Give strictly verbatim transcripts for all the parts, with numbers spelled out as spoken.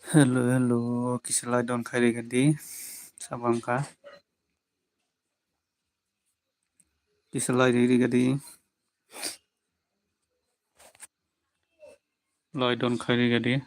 Hello, hello, kisa lai don khai rega di, sabang kha. Kisa lai ri rega di. Lai don khai rega di.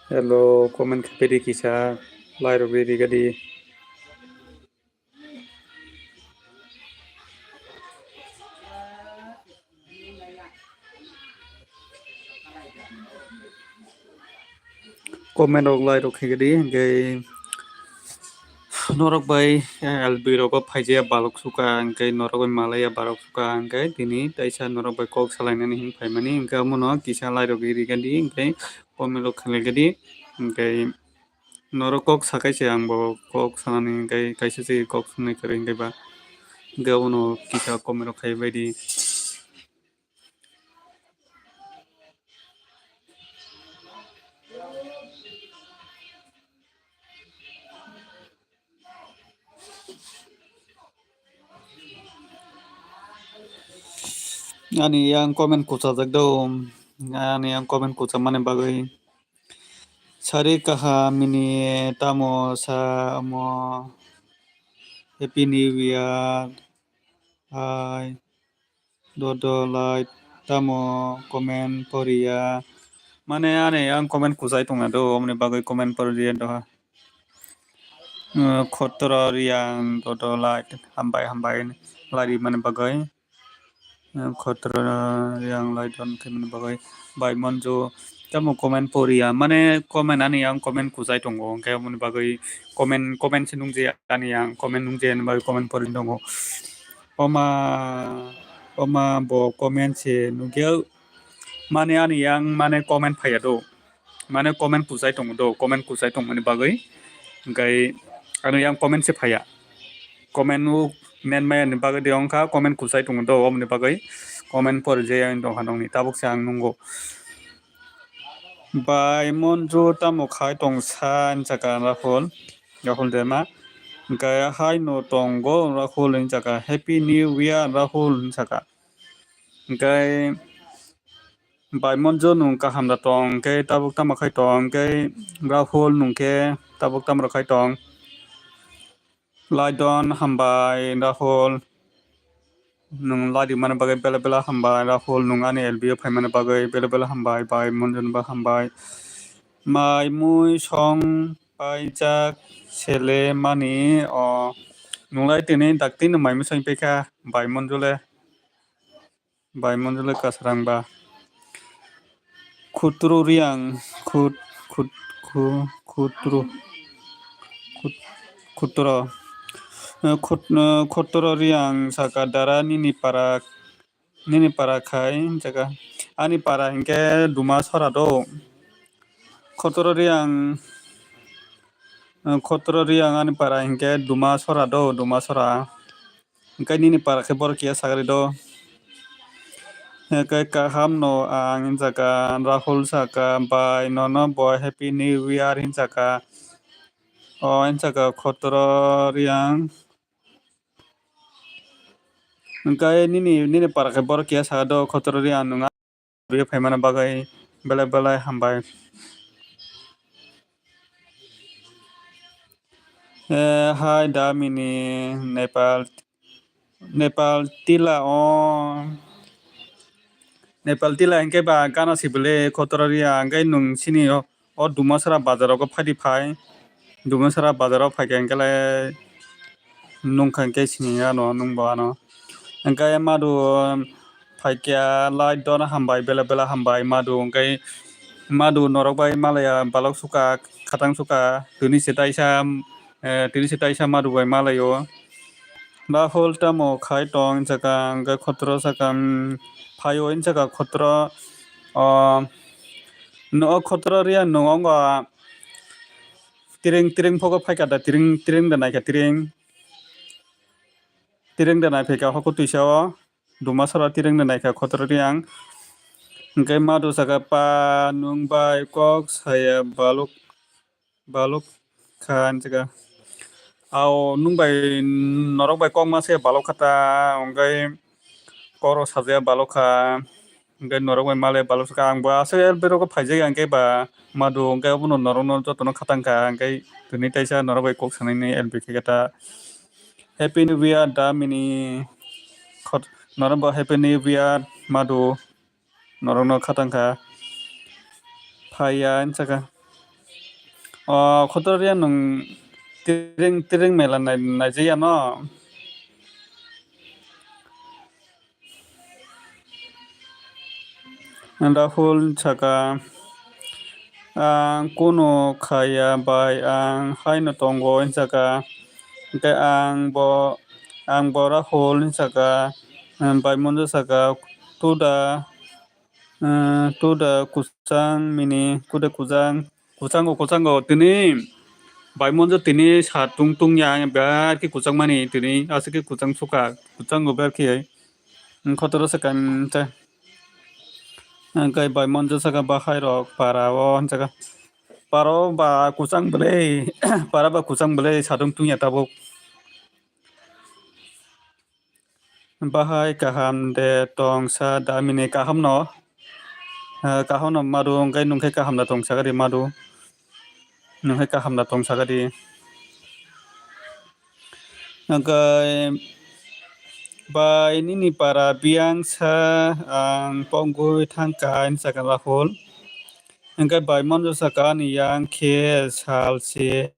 Hello, comment khe pedi kisa, lai rok riri gadi. Comment rok lai rok khe gadi, hingke norok bai, eh, L B rogo phaijaya balok suka, hingke norok bai malaya balok suka, hingke tini taisa norok bai kok salainani hing phaimani, hingke omono kisa lai rok riri gadi, hingke comment rok khlai gadi, hingke norok kok sakai se ang bo kok sanani, hingke kaisa se kok sanai kwrwi, hingke ba, hingke omono kisa comment rok khai baidi. Ani yang comment kuchajak do, ani yang comment kuchakmani bagwi sari kaham mini tamo sa omo Happy New Year. Hai. Dodo lai tamo comment poriya. Mane ani ang comment kuchai tongna do, omoni bagwi comment poriya doha. Uh, Khotoro Riang Dodo lai hambai hambai lai rimani bagwi. Uh, Khotoro Riang lai don khaimani bagwi. Bai Monjo tamo comment poriya. Mane comment ani ang comment kuchai tongo. Hingke omoni bagwi comment, comment se nungje ani ang comment nungje ani bagwi comment pori tongo. Oma, oma bo comment se nugya, mane ani yang mane comment phaiya do, mane comment kuchai tongo do, comment kuchai tongmani bagwi, hingkai ano yang comment se phaiya, comment o men maya ni bagwi de wngkha, comment kuchai tongo do, omoni bagwi comment pori je yang tongkha nongni tabuk se ang nungo. Bai Monjo tamo khai tong sa, hinjaka Rahul, Rahul Dema. Hingke haino tongo Rahul hinjaka, Happy New Year Rahul hinjaka. Hingke bai Monjo nung kaham da tong, hingke tabuk tamo khai tong, hingke Rahul nung khe tabuk tamo rok khai tong. Laidon hambai Rahul. Nwng lai rimani bagwi bela bela hambai Rahul, nwng ani L B o phaimani bagwi bela bela hambai, bai Monjun ba hambai. Mai mui song paijak sele mani o Nunglai tini daktino mai mwsai paikha bai monjole. Bai monjole kasarang ba. Khutro riang, khut, khut, khu, khutro, khut, khutro. Eh, khut-, eh, khutro riang saka dara nini para, nini para khai jaga. Ani para hinkhe Duma sora do. Khutro riang, eh, khutro riang ani para hinkhe Duma sora do, Duma sora. Hwnkhe nini para khe borok kiya sagri do. Hwnkhe kaham no ang jaga Rahul saka bai nono bo happy new year hinsaka. O hinsaka khotoro riang. Hwnkhe nini, nini para khe borok kiya saka do khotoro riang nwng. Video phaimani bagwi belai belai hambai. Eh, hai damini Nepal, Nepal tila o, Nepal tila hinkhe ba gana sibili khotoro riya hinkhe nwng sini o, o Dumasra bazar o phaidi phai, Dumasra bazar o phaikha hinkhe lai nungkha hinkhe sini ano nungbo ano. Hinkhe madu phaikya light dono hambai bela bela hambai madu hinkhe madu norok bai malaya balok suka khatang suka tini se taisa, eh, tini se taisa madu bai malayo. Rahul tamo khai tong hinsaka hinkhe khotoro saka, um, phaio hinsaka khotoro, o, no khotoro riya nungo tiring tiring phogo phaikha da tiring tiring da naikha tiring. Tireng da naiphaikha hoko twisa o, Dumasra tireng da naikha khotoro riang. Hinkhe madu saka pa nwng bai kok saya balok, balok kha hinsaka. Ao nwng bai norok bai kok ma saya balok kha ta, hinkhe koro sajaya balok kha. Hinkhe norok bai malai balok saka ang bo aswk L B rogo phaijak ya hinkhe ba madu hinkhe obono norokno jotono khatang kha hinkhe tini taisa norok bai kok sanani L B khe ta. Happy New Year da mini khot norok bo Happy New Year madu norokno khatang kha phaiya hinsaka. O khotoro riya nwng tiring tiring mela nai naijaya no. Rahul saka, ang kunu khaya bai ang haino tongo hinsaka. Hinkhe ang bo, ang bo Rahul hinsaka, bai monjo saka, tuda, tuda kuchang mini, kuda kuchang, kuchango, kuchango, tini bai monjo tini satung tungya, ang bar khe kuchang mani, tini aswk khe kuchang suka, kuchango bar khe. Khotoro saka, hinkhe bai monjo saka bahai rok para o hinsaka. Para o ba kuchang bwlai, para ba kuchang bwlai satung tungya tabuk. Bahai kaham de tong sa damini kaham no, kaham no madu hinkhe nwng khe kaham da tong sakadi madu, nwng khe kaham da tong sakadi. Hinkhe bai nini para biyang sa ang pogwi thangkha hinsaka Rahul. Hinkhe bai monjo saka ani yang khe sal se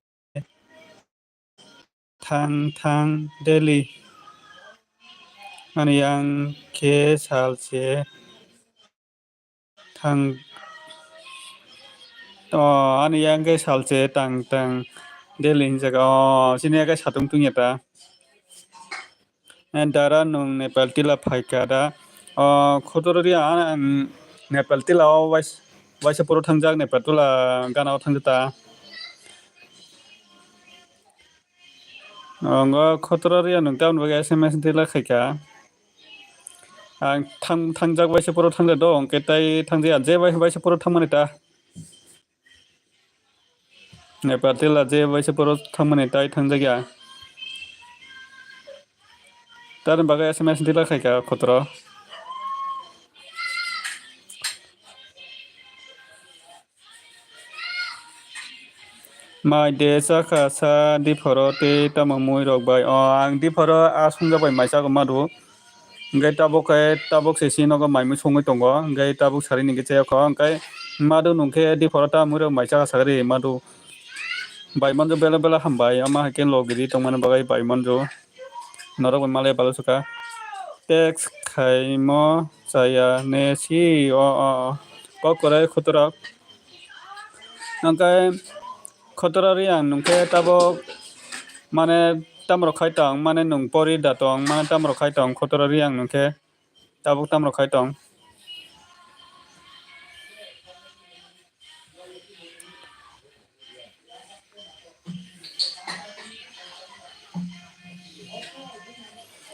thang thang daily. Ani yang khe sal se thang, o, ani yang khe sal se tang tang daily hinsaka. O, sini ya khe satung tungya ta. Dara nwng Nepal tila phaikha da. O, khotoro riya ang Nepal tila o wais-, waisa poro thangjak, Nepal tila gana o thangjak ta. Ongo khotoro riya nwng tamoni bagwi S M S tila khaikha. Ang thang-, thangjak waisa poro thangja do, hinkhe tai thangjaya je wai-, waisa poro thangmani ta. Nepal tila je waisa poro thangmani tai thangjakya. Tamoni bagwi S M S tila khaikha khotoro. Mai de chakha sa diphoro tei tamo mui rok bai. O, ang diphoro a songja bai mai chago madu. Hinkhe tabuk khe, tabuk se si nogo mai mui songwi tongo. Hinkhe tabuk sari ni khe chaya kho. Hinkhe madu nwng khe diphoro ta mui rok mai chakha sagri madu. Bai manjo bela bela hambai, ama hai khe logiri tongmani bagwi bai manjo. Norok bai malai balo suka. Text khaimo chaya ne si o o o. Kok kwrwi khuturok. Hwnkhe khuturok ri ang nungkhe tabok mane tamrok khai tong, mane nung pori da tong, mane tamrok khai tong khuturok ri ang nungkhe. Tabuk tamrok khai tong.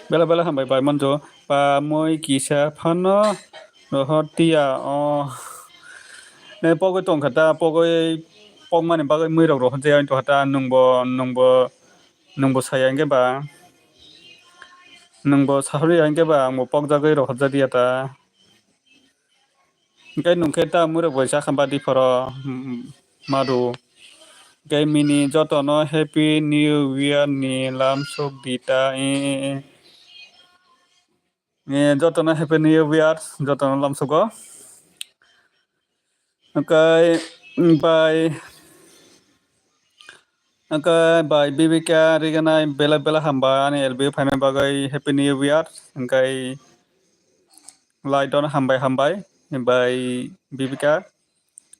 Bela bela hambai bai manjo. Pa mui kisa phano rohor tiya o. Ne pogwi tongkha ta, pogwi pokmani bagwi mui rok rohor jaya wng tongkha ta, nungbo nungbo nungbo saya hwnkhe ba. Nwng bo sahori ya hwnkhe ba ang bo pokjagwi rohorjak ya ta. Hwnkhe nwng khe ta mwrwk bai cha kha badi phoro, mm, madu. Hwnkhe mini jotono Happy New Year ni lamsok di ta, e, e, e. E, jotono Happy New Year, jotono lamsogo. Hwnkhe, mm, bai, Hwnkhe bai Bibika riganai bela bela hambai ani L B O phaima bagwi Happy New Year. Hwnkhe light on hambai hambai bai Bibika.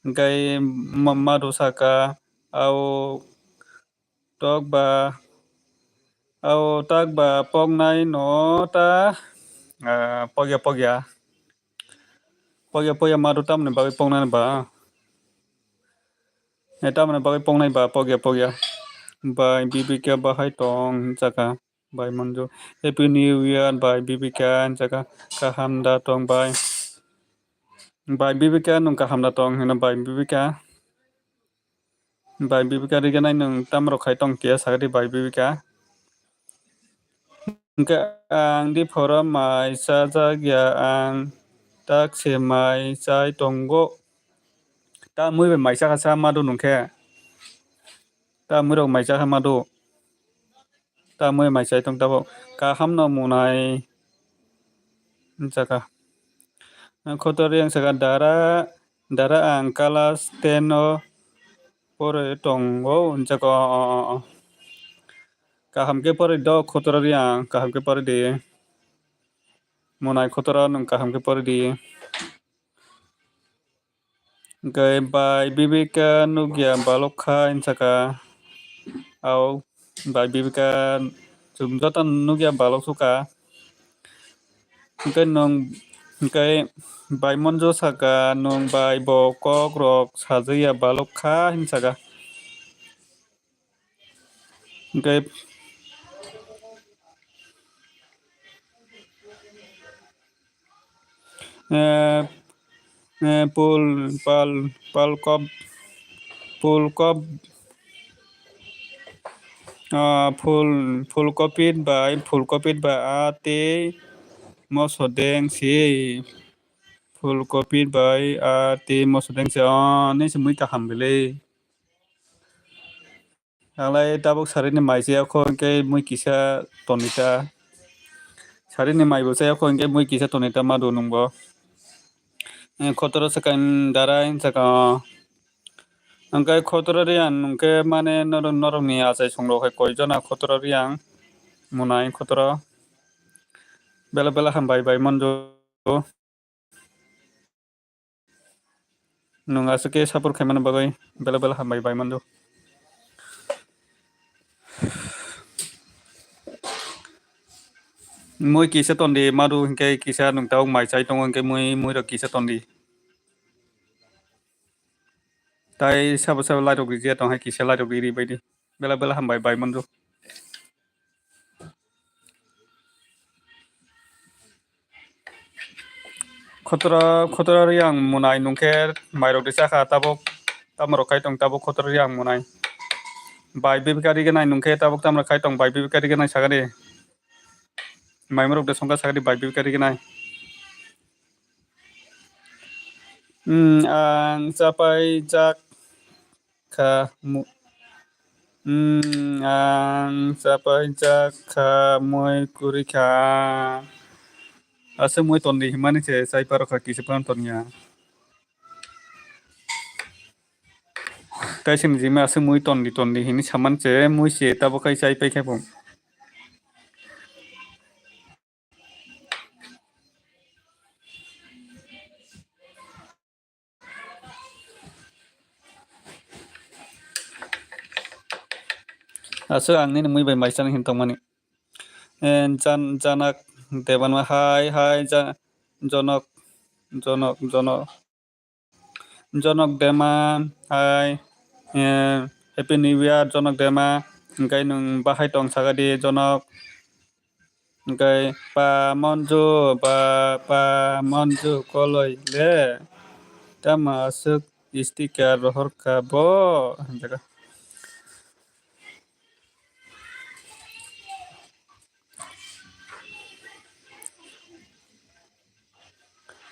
Hwnkhe ma-, madu saka au tok ba, au tak ba poknai no ta, ah, pokya pokya. Pokya pokya madu tamni bagwi poknai ba. E tamni bagwi poknai ba pokya pokya. Bai Bibika bahai tong hinjaka. Bai manjo. Happy New Year bai Bibika hinjaka. Kaham da tong bai. Bai Bibika nwng kaham da tong hino bai Bibika. Bai Bibika riganai nwng tamrok khai tong kiya sagadi bai Bibika. Hwnkhe ang di phoro mai chajak ya ang tak se mai chai tongo. Ta mui bai mai chakha sa madu nungkhe. Ta mui rok mai chakha madu. Ta mui mai chai tong tabuk. Kaham no munai. Hinjaka. Khotor yang saka dara, dara ang class ten o poroi tongo hinjaka. O, o, o, o. Kaham khe poroi do khotor yang, kaham khe poroi di. Munai khotoro nwng kaham khe pori di. Hwnkhe bai Bibika nukya balok kha hinjaka. Au bai Bibika chwng joto nukya balok sukha. Hwnkhe nwng, hwnkhe bai Monjo saka, nwng bai bo kok rok sajaya balok kha hinjaka. Hwnkhe, eh, eh, pul, pal, palkop, pulkop, ah, phul, phulkopit bai, phulkopit bai a tei mosodeng si. Phulkopit bai a tei mosodeng si. Oh, nini se mui kaham belai. Ang lai tabuk sarini mai chaya kho hwnkhe mui kisa tonwi ta. Sarini mai bo chaya kho hwnkhe mui kisa tonwi ta madu nwng bo. Eh, khotoro swkang darai hinjaka. Hwnkhe khotoro riyang hwnkhe mane norok, norokni achai songrok hai koi jona khotoro riyang. Munai khotoro. Bela bela hambai bai Monjo. Nwng aswk khe support khaimani bagwi bela bela hambai bai Monjo. Mui kisa tondi madu hwnkhe kisa nwng tabuk mai chai tongo hwnkhe mui, mui rok kisa tondi. Tai sabo sabo light rok rijak tong hai kisa light rok ri bai di. Bela bela hambai bai Monjo. Khotoro, khotoro riyang munai nungkhe mairok de chakha tabuk, tamo rok khai tong tabuk khotoro riyang munai. Bai Bibika riganai nungkhe tabuk tamo rok khai tong bai Bibika riganai sagadi. Maimorok de songkha sagadi bai Bibika riganai. Hmm, ang chapai jak kha mu-, hmm, ang chapai jak kha mui kwrwi kha. Aswk mui tondi himani se chai paro kha kisa phano tonya. Kaisa ni jima aswk mui tondi tondi hinwi saman se mui se tabuk khai chai paikha bo. Aswk ang nini mui bai mai chana hin tongmani. Eh, Jan-, Janak Debanma, hai, hai, Ja-, Jonok, Jonok, Jonok, Jonok Dema, hai, eh, Happy New Year, Jonok Dema, hwnkhe nwng bahai tong sakadi, Jonok, hwnkhe pa Monju, pa, pa Monju koloi le, tamo aswk sticker rohor kha bo, hwnjago.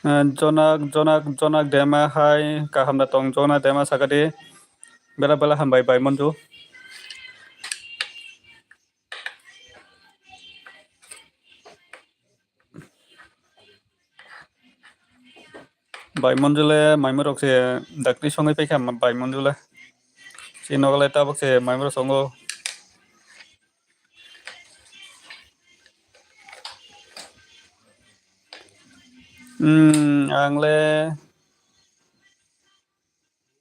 Eh, Jonak, Jonak, Jonak Dema hai, kaham da tong Jonak Dema sakadi. Bela bela hambai bai Monju. Bai Monju le maimui rok se dakti songwi paikha bai Monju le. Si nogo le tabuk se maimui rok songo. Hmm, ang le,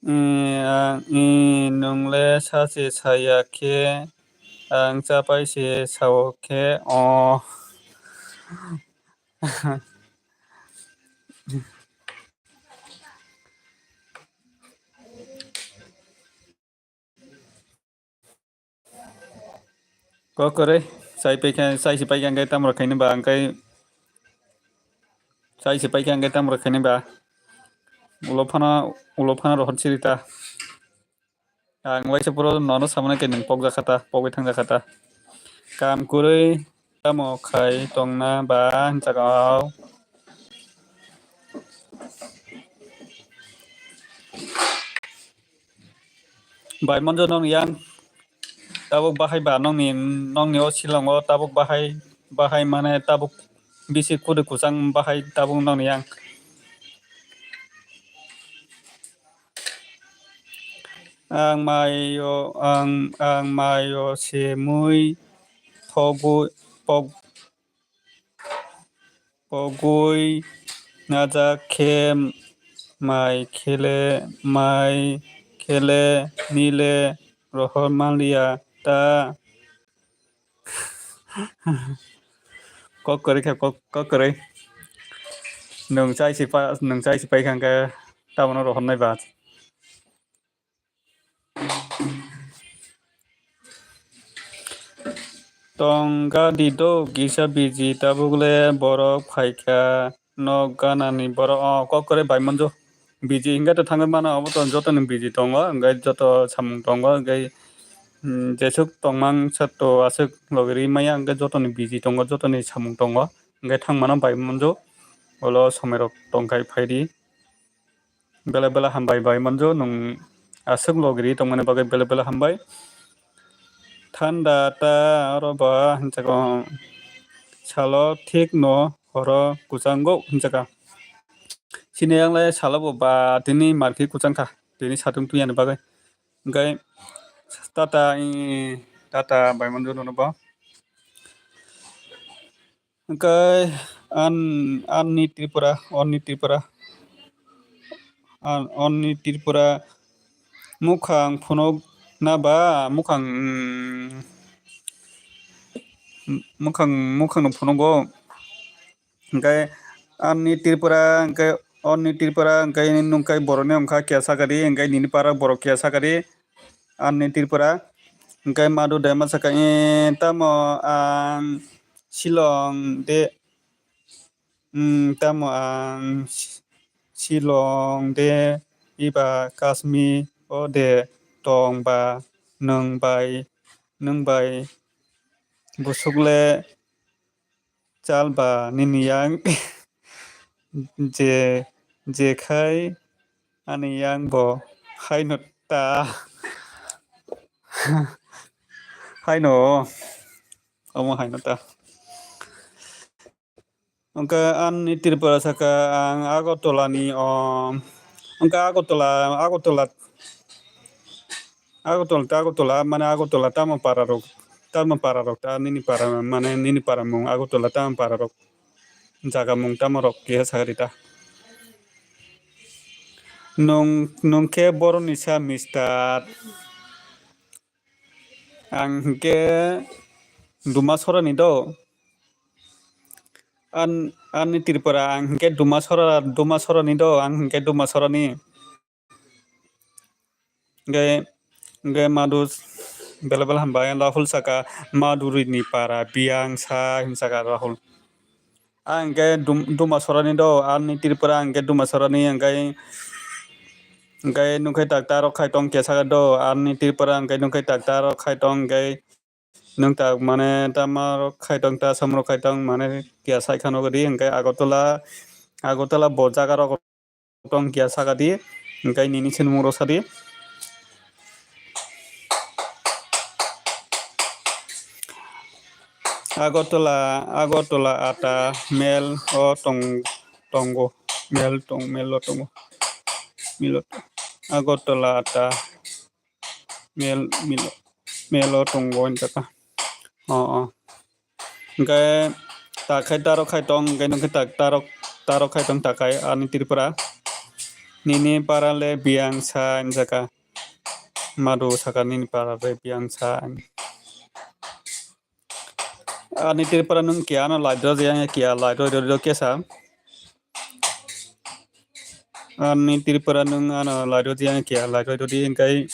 eh, ang, eh, nwng le sachi saya khe, ang chapai se sao khe, oh. Kok kwrwi, chai paikha, chai se paikha hwnkhe tamo rwkhaini ba hwnkhe, chai se paikha hwnkhe tamo rwkhaini ba. Ulo phano, ulo phano rohor sirita. Ang waisa phuru nono samani khe nwng pokjakha ta, pogwi thangjakha ta. Kam kwrwi tamo khai tongna ba hwnjakha o. Bai Monju nokni yang tabuk bahai ba nokni, nokni o silongo tabuk bahai, bahai mane tabuk bisi kwrwi kwchang bahai tabuk nokni yang. Ang maio, ang, ang maio se mui pogwi, pog-, pogwi najak khe mai khele, mai khele nile rohor manliya ta. Kok kwrwi khe kok, kok kwrwi. Nwng chai si pa, nwng chai si paikha hwnkhe tabono rohornai ba. Tongga di do kisa biji tabuk le borok phaikha nok ganani borok o kok kwrwi bai Monju. Biji hwnkhe to thangwi mano, obo to joto ni biji tongo, hwnkhe joto samung tongo, hwnkhe, mm, jeswk tongmang sato aswk logi ri maya, hwnkhe joto ni biji tongo, joto ni samung tongo, hwnkhe thang mano bai Monju. Olo somoi rok tongkhai phaidi. Bela bela hambai bai Monju, nwng aswk logi ri tongmani bagwi bela bela hambai. Thanda ta oro ba hwnjago salo thik no horo kwchango hwnjaga. Sini yang lai salo bo ba tini market kwchang kha, tini satung twi yani bagwi. Hwnkhe tata, i, tata bai Monju nono bo. Hwnkhe an, anni Tripura, anni Tripura, an, anni Tripura mukhang phunuk na ba mukhang, mm, mukhang, mukhang no phunugo. Hwnkhe anni Tripura, hwnkhe anni Tripura, hwnkhe nung khe borokni wngkha kiya sakadi, hwnkhe nini para borok kiya sakadi. Anni Tripura, hwnkhe madu de ma sakha, "Eh, tamo ang Shillong de, mm, tamo ang Shi-, Shillong de, iba Kashmir o de tong ba nwng bai, nwng bai busuk le chal ba nini yang je, je khai ani yang bo haino ta." Haino, omo haino ta. Hwnkhe ani Tripura sakha ang Agartala ni, o, hwnkhe Agartala, Agartala, Agartala ta Agartala, mane Agartala tamo para rok, tamo para rok ta nini para, mane nini para mung Agartala tamo para rok, jaga mung tamo rok keha sakari ta. Nung, nung khe boroni sa mister. Ang hinkhe Duma Sorani do. An, ani Tripura ang hinkhe Duma Sora, Duma Sorani do, ang hinkhe Duma Sorani. Hinkhe, hinkhe Madhu bela bela hambai, Rahul saka Madhurini para biyang sa hin saka Rahul. Ang hinkhe Dum-, Duma Sorani do, ani Tripura ang hinkhe Duma Sorani, hinkhe, hinkhe nung khe tak ta rok khai tong khe saka do, ani Tripura hinkhe nung khe tak ta rok khai tong, hinkhe nung tak mane tamo rok khai tong ta, samung rok khai tong mane kiya sai khano gadi, hinkhe Agartala, Agartala bo jaga rok tong kiya saka di, hinkhe nini sinimung rok sa di. Agartala, Agartala ata mel o tong, tongo, mel tong, mel o tongo, mel o, Agartala ata mel, mel, mel o tongo hinjaka. O, o. Hinkhe ta khai ta rok khai tong, hinkhe nung khe ta, ta rok, ta rok khai tong ta khai ani Tripura. Nini para le biyang sa hinjaka. Madhu saka nini para le biyang sa. Ani Tripura nung kiya ano light rw yang kiya light rw rw kesa. Ani Tripura nung ano light rw yang kiya light rw di hinkhe.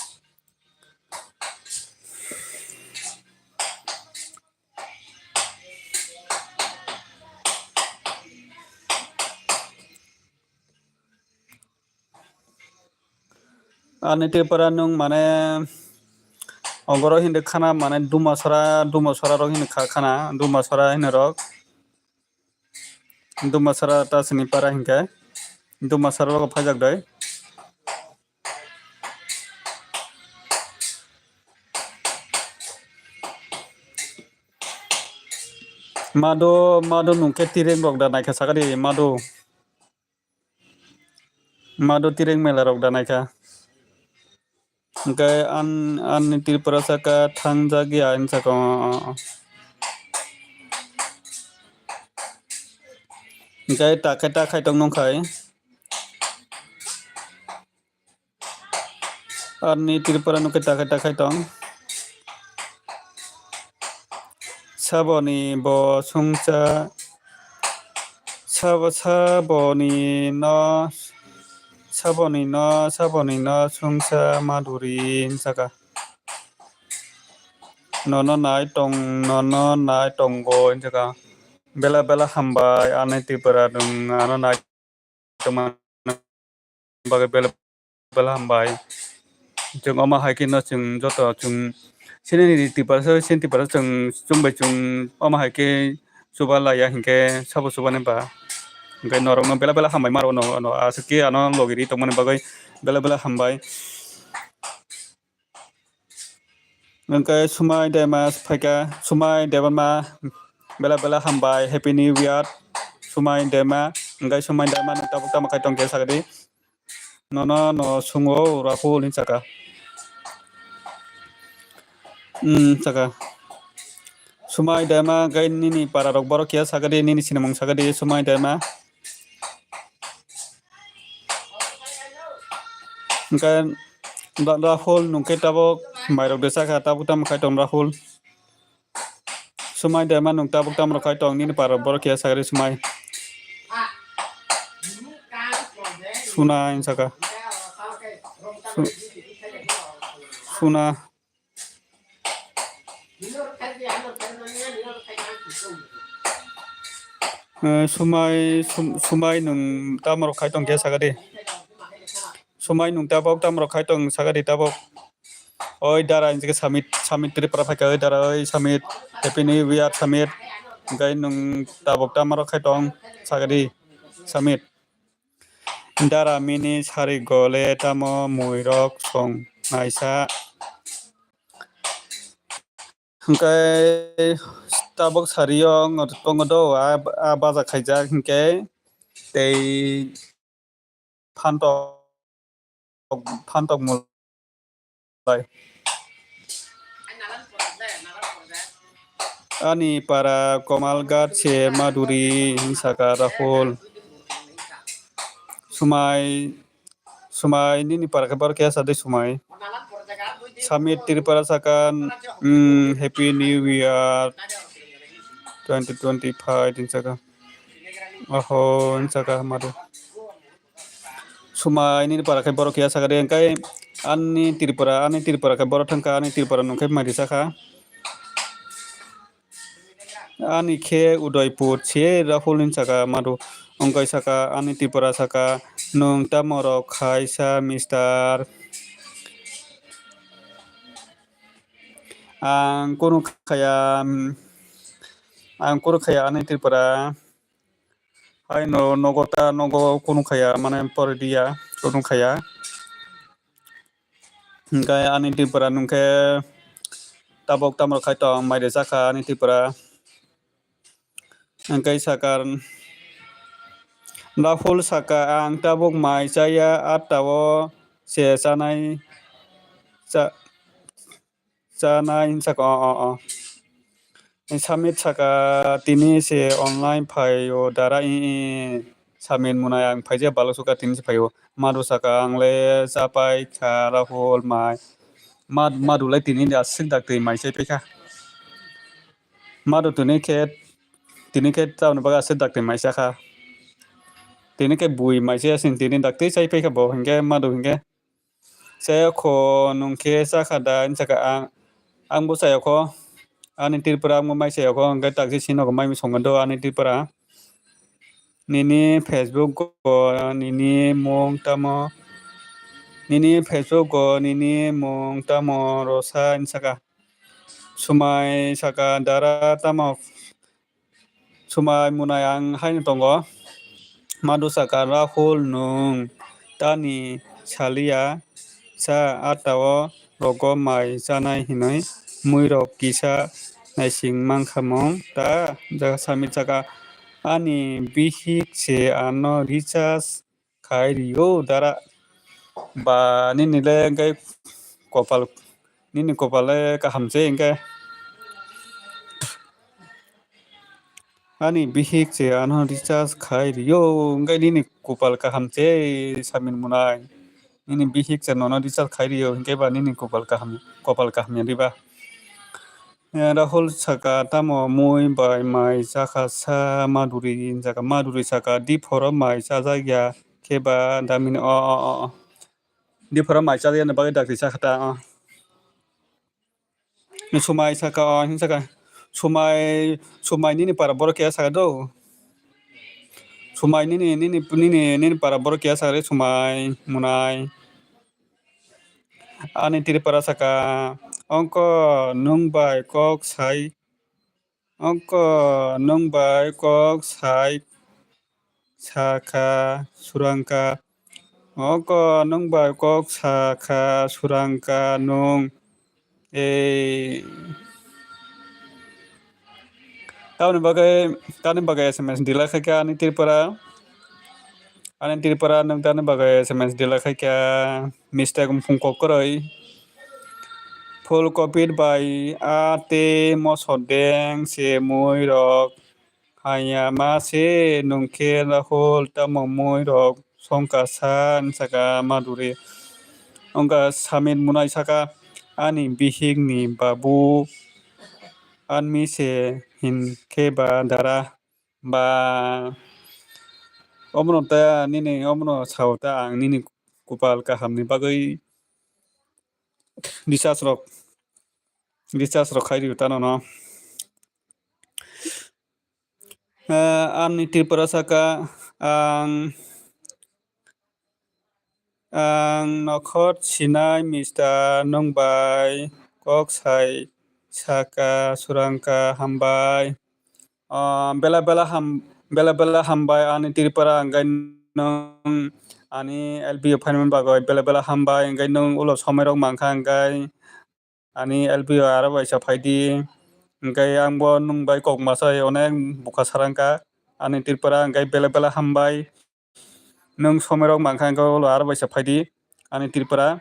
Ani Tripura nung mane ogoro hindi khana mane Dumasora, Dumasora rok hindi kha khana, Dumasora hindi rok. Dumasora ta sini para hinkhe. Dumasora rok phajak dai. Madhu, Madhu nung khe tireng rok da naikha sakadi, Madhu. Madhu tireng mela rok da naikha. Hinkhe an, ani Tripura saka thangjak ya hinwi saka. Hinkhe ta khe ta khai tong nung khai. Ani Tripura nung khe ta khe ta khai tong. Saboni bo sungsa, sabo, saboni no, saboni no, saboni no sungsa Madhuri hinsaka. Nono nai tong, nono nai tongo hinsaka. Bela bela hambai ani Tripura nung ano nai tongmani bagwi bela bela hambai. Chwng omo hai khe no chwng joto chwng sinini Tiprasa, sini Tiprasa chwng chwng bai chwng omo hai khe chuba laiya hinkhe sabo chubani ba. Hinkhe norokno bela bela hambai maro no, no aswk khe ano logi ri tongmani bagwi bela bela hambai. Hinkhe Sumai Dema phaikha, Sumai Debbarma bela bela hambai, Happy New Year Sumai Dema. Hinkhe Sumai Dema nung tabuk tamo khai tongkhe sakadi. Nono no sungo Rahul hin saka. Hmm, saka. Sumai Dema hinkhe nini para rok borok kiya sakadi, nini sinimung sakadi Sumai Dema. Hinkhe Ra-, Rahul nung khe tabuk mairok de sakha, tabuk tamo khai tong Rahul. Sumai Dema nung tabuk tamo khai tong nini para borok kiya sakari Sumai. Suna hin saka. Su-, Suna. Eh, Sumai, Sum-, Sumai nung tamo rok khai tong khe saka di. Sumai nung tabok tamo rok khai tong saka di tabok. Oi dara, injike Samit, Samit Tripura phaikha, oi dara, oi Samit, Happy New Year Samit. Hinkhe nung tabok tamo rok khai tong saka di Samit. Dara mini sari gole tamo mui rok song naisa. Hinkhe tabok sari o tongo do, a, a baja khaijak hinkhe tei phantok, phantok mul. Bai. Ani para Komalghat se Madhuri, hwn saka Rahul. Sumai, Sumai, nini para khe borok khe sa de Sumai. Samit Tripura saka, mm, Happy New Year twenty twenty-five, hwn saka. Oho, hwn saka Madhu. Sumai nini para khe borok ya sakha de, hwnkhe ani Tripura, ani Tripura khe borok thangkha, ani Tripura nung khe mai risa kha. Ani khe Udaipur se Rahul hwn saka Madhu, wngkhe saka ani Tripura saka, "Nwng tamo rok khaisa, mister?" Ang kunu khaya, ang kunu khaya ani Tripura. Haino nogo ta nogo kunu khaya, mane poridiya kunu khaya. Hwnkhe ani Tripura nungkhe tabok tamo khai tong, mai resa kha ani Tripura. Hwnkhe sakha Rahul saka, "Ang tabok mai chaya, atta o se chanai, cha-, chanai," hwn saka, o, o, o. Samit saka, "Tini se online phai o dara," i, i, Samit mwnai, "Ang phaija balok sukha, tini se phai o." Madhu saka, "Ang le chapai kha Rahul mai." Mad-, Madhu le tini aswk dak twi mai chai paikha. Madhu tini khe, tini khe tamoni bagwi aswk dak twi mai cha kha. Tini khe bui mai chaya sin tini dak twi chai paikha bo, hinkhe Madhu hinkhe. Chayokho nwng khe chakha da? Hwn saka ang, ang bo chayokho, ani Tripura ang bo mai chayokho, hwnkhe taksi sinogo mai songo do ani Tripura. Nini Facebook go nini mung tamo? Nini Facebook go nini mung tamo rosa? Hwn saka. Sumai saka, "Dara tamo?" Sumai mwnai ang haino tongo. Madhu saka, "Rahul, nwng tani saliya cha, atta o rogo mai chanai hinwi muirok kisa naising mankha mung ta?" Samit saka, "Ani bihik se ano recharge khai rio dara." Ba nini le hwnkhe kopal, nini kopal le kaham se hwnkhe. "Ani bihik se ano recharge khai rio," hwnkhe nini kopal kaham se, Samit mwnai. Nini bihik se nono recharge khai rio, hwnkhe ba nini kopal kaham, kopal kaham ya diba? Eh, Rahul saka, "Tamo mui bai mai chakha sa Madhuri?" Hwn saka, Madhuri saka, "Diphoro mai chajak ya khe ba damini?" O, o, o, o. Diphoro mai chajak ya ni bagwi dakti chakha ta, o. Sumai saka, o, hwn saka, Sumai, Sumai nini para borok ya saka do. Sumai nini, nini, nini, nini para borok ya saka re Sumai, mwnai. Ani Tripura saka, "Ongko nwng bai kok sai, ongko nwng bai kok sai sakha surangka, ongko nwng bai kok sakha surangka nwng." Ei. Tamoni bagwi, tamoni bagwi S M S delete khai kha ani Tripura. Ani Tripura nwng tamoni bagwi S M S delete khai kha, mistake wngphung kok kwrwi. Full copy bai a tei moso deng se mui rok. Haya ma se nwng khe Rahul tamo mui rok songka sa, hwn saka Madhuri. Wngkha Samit mwnai saka, "Ani bihik ni babu anmi se hinkhe ba dara?" Ba omono ta nini omono sao ta, ang nini kupal kaham ni bagwi recharge rok, recharge rok khai rio ta nono. Eh, ani Tripura saka, ang, ang nokhor sinai mister, nwng bai kok sai saka surangka, hambai. Ah, bela bela ham, bela bela hambai ani Tripura, hwnkhe nwng ani L P o phaimani bagwi bela bela hambai, hwnkhe nwng ulo somoi rok mankha, hwnkhe ani L P o aro baisa phaidi, hwnkhe ang bo nwng bai kok masa onek bukha sarangkha ani Tripura, hwnkhe bela bela hambai. Nwng somoi rok mankha, hwnkhe ulo aro baisa phaidi ani Tripura,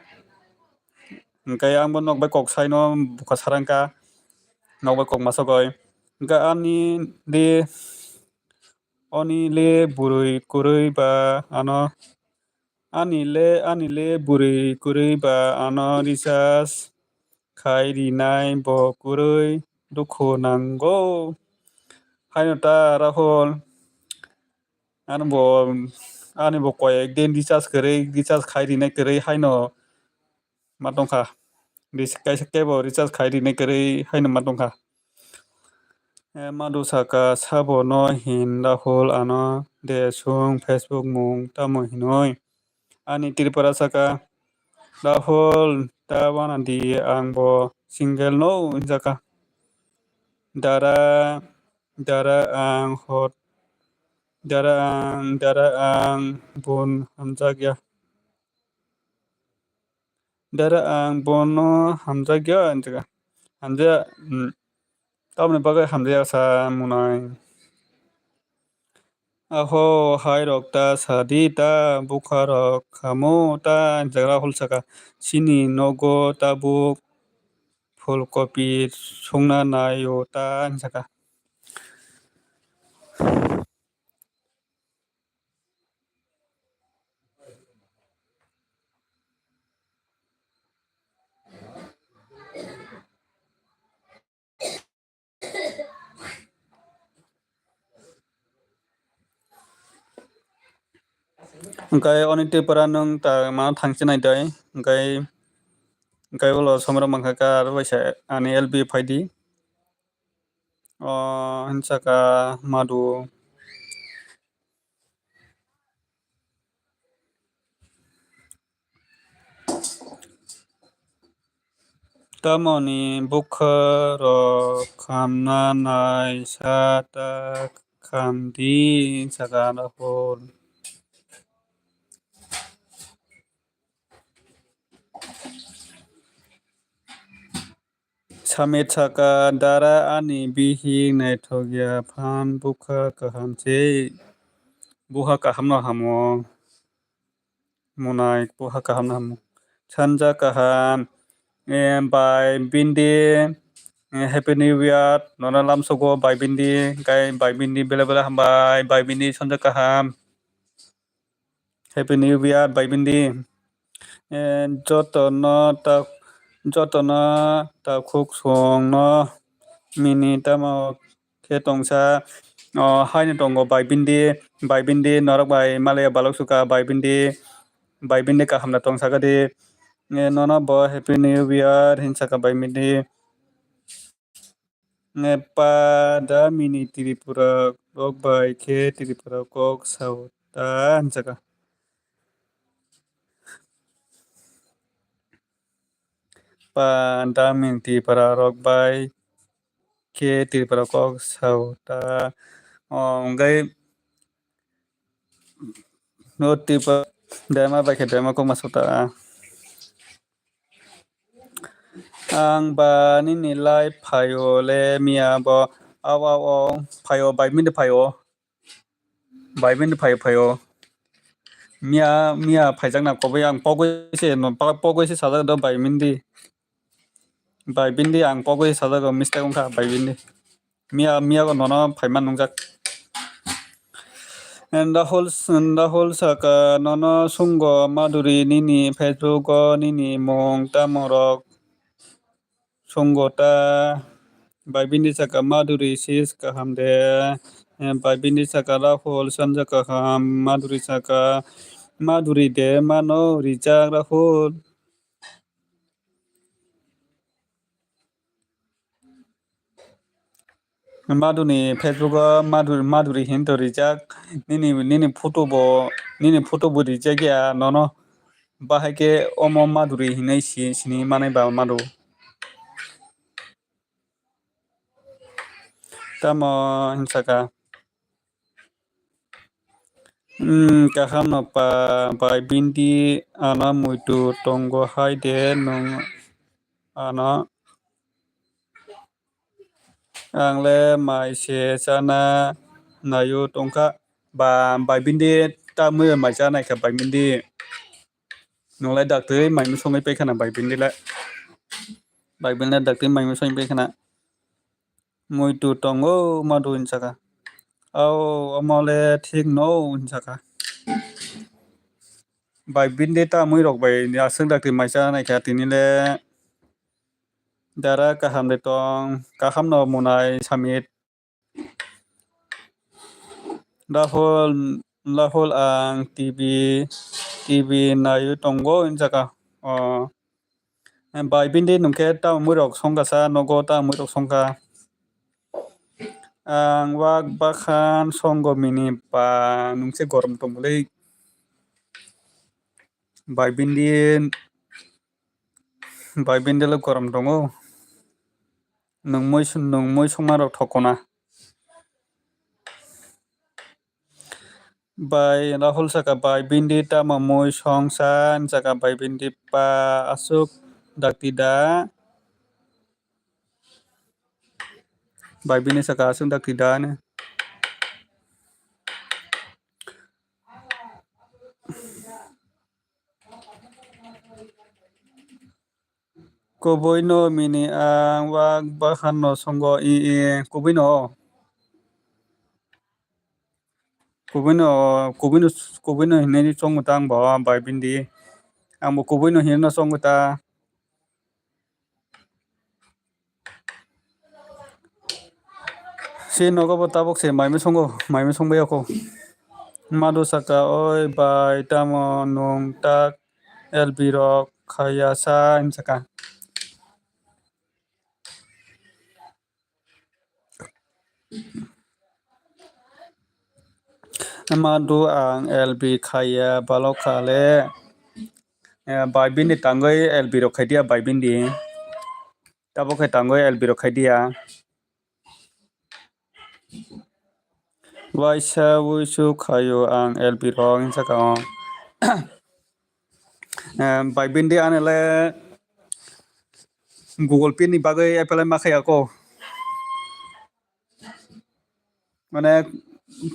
hwnkhe ang bo nok bai kok saino bukha sarangkha, nok bai kok masa goi. Ga ani le, oni le bwrwi kwrwi ba ano, ani le, ani le bwrwi kwrwi ba ano recharge khai rinai bo kwrwi dukhu nango. Haino ta Rahul, ano bo, ani bo koyek din recharge kwrwi, recharge khai rinai kwrwi haino ma tongkha. Ris-, kaisa kebo recharge khai rinai kwrwi haino ma tongkha. Eh, Madhu saka, sabo no hin Rahul ano de sung Facebook mung tamo hinoi. Ani Tripura saka, Rahul ta wana di ang bo single no saka. Dara, dara ang hot, dara ang, dara ang bun hamjak ya. Dara ang bono hamjakya hinjaka. Hamjaya, hmm. Tamoni bagwi hamjaya sa munai. Aho hai rok ta sadi ta bukha rok khamu ta hinjak Rahul saka. Chini nogo tabuk phulkopi songna naio ta hinjaka. Hwnkhe oni Tripura nwng ta mano thangchinai dai, hwnkhe, hwnkhe ulo somrok mankha khe aro baisa ani L B phaidi. O hinsaka Madhu. Tamoni bukha rok khamna nai sa ta khamdi saka Rahul. Samit saka, dara ani bihik naithokya phan bukha kaham se. Bukha kaham no hamo. Munai bukha kaham no hamo. Sanja kaham, eh, bai bindi, eh, Happy New Year, nono lamsogo bai bindi, kai bai bindi bele bele hambai, bai bindi sanja kaham. Happy New Year, bai bindi. Eh, jotono ta, jotono takhuk songno mini tamo khe tongsa, oh, haino tongo bai bindi, bai bindi norok bai malaya balok suka bai bindi, bai bindi kaham da tongsa kadi. Eh, nono bo Happy New Year hinsaka bai bindi. Nge pa da mini Tripura rok bai khe Tripura kok sao ta hinjaka. Pa da mini Tripura rok bai khe Tripura kok sao ta. O, hwnkhe no Tripura dema bai khe dema kok ma sao ta. Ang ba nini live phaio le miya bo. Aw, aw, aw, phaio, bai mindi phaio. Bai mindi phaio, phaio. Miya, miya phaijak na koboi ang pogoi se, no, pa-, pogoi se sajak do bai mindi. Bai bindi ang pogoi sajak do mistake wngkha bai bindi. Miya, miya go nono phaiman nungjak. And Rahul, Rahul saka, nono sungo Madhuri nini Facebook o nini mung tamo rok sungo ta. Bai bindi saka Madhuri sis kaham de. Eh, bai bindi saka Rahul sanja kaham, Madhuri saka Madhuri de mano rijak Rahul. Madhuri ni Facebook o Madhuri, Madhuri hin to rijak. Nini, nini photo bo, nini photo bo rijak ya nono. Bahai khe omo Madhuri hinwi si, sini manai ba Madhu. Tamo hinsaka. Hmm, kaham no pa, bai bindi ano muitu tongo hai de nwng ano. Ang le mai se chana naio tongkha. Ba, bai bindi ta mui mai cha nai kha bai bindi. Nwng lai daktwi mai mui songwi pai khana bai bindi le. Bai bindi le daktwi mai mui songwi pai khana. Muitu tongo madu hinjaka. Ao omo le thik no hinjaka. Bai bini ta mui rok bai aswk dakti maisa naikha tini le dara kaham de tong kaham no munai samit. Rahul, Rahul ang T V, T V naiwi tongo hinjaka. O, bai bini nwng khe ta mui rok songkha sa nogo ta mui rok songkha. Ang wak bakhan songo mini ba nwng se gorom tongmoli. Bai bini, bai bini le gorom tongo. Nwng mui, nwng mui songma rok thokona. Bai Rahul saka bai bini tamo mui songsa hinjaka bai bini pa aswk dakti da. Bai bini saka aswk dakti da ne. Kubui no mini ang wak bahan no songo i i kubui no. Kubui no, kubui no, kubui no hinwi chongo ta ang bo bai bini. Ang bo kubui no hinwi no chongo ta. Se nogo bo tabuk se mai mui songo, mai mui songbai yako. Madu saka oi bai tamo nwng tak L B rok khaya sa hinjaka. Madu ang L B khaya balok kha le, eh, bai bini tangwi L B rok khai dia bai bini. Tabuk khai tangwi L B rok khai dia. Waisa wuisu khayo ang L B rok hinjaka o. Em, bai bini ani le Google Pay ni bagwi apply ma khaya ko. Mane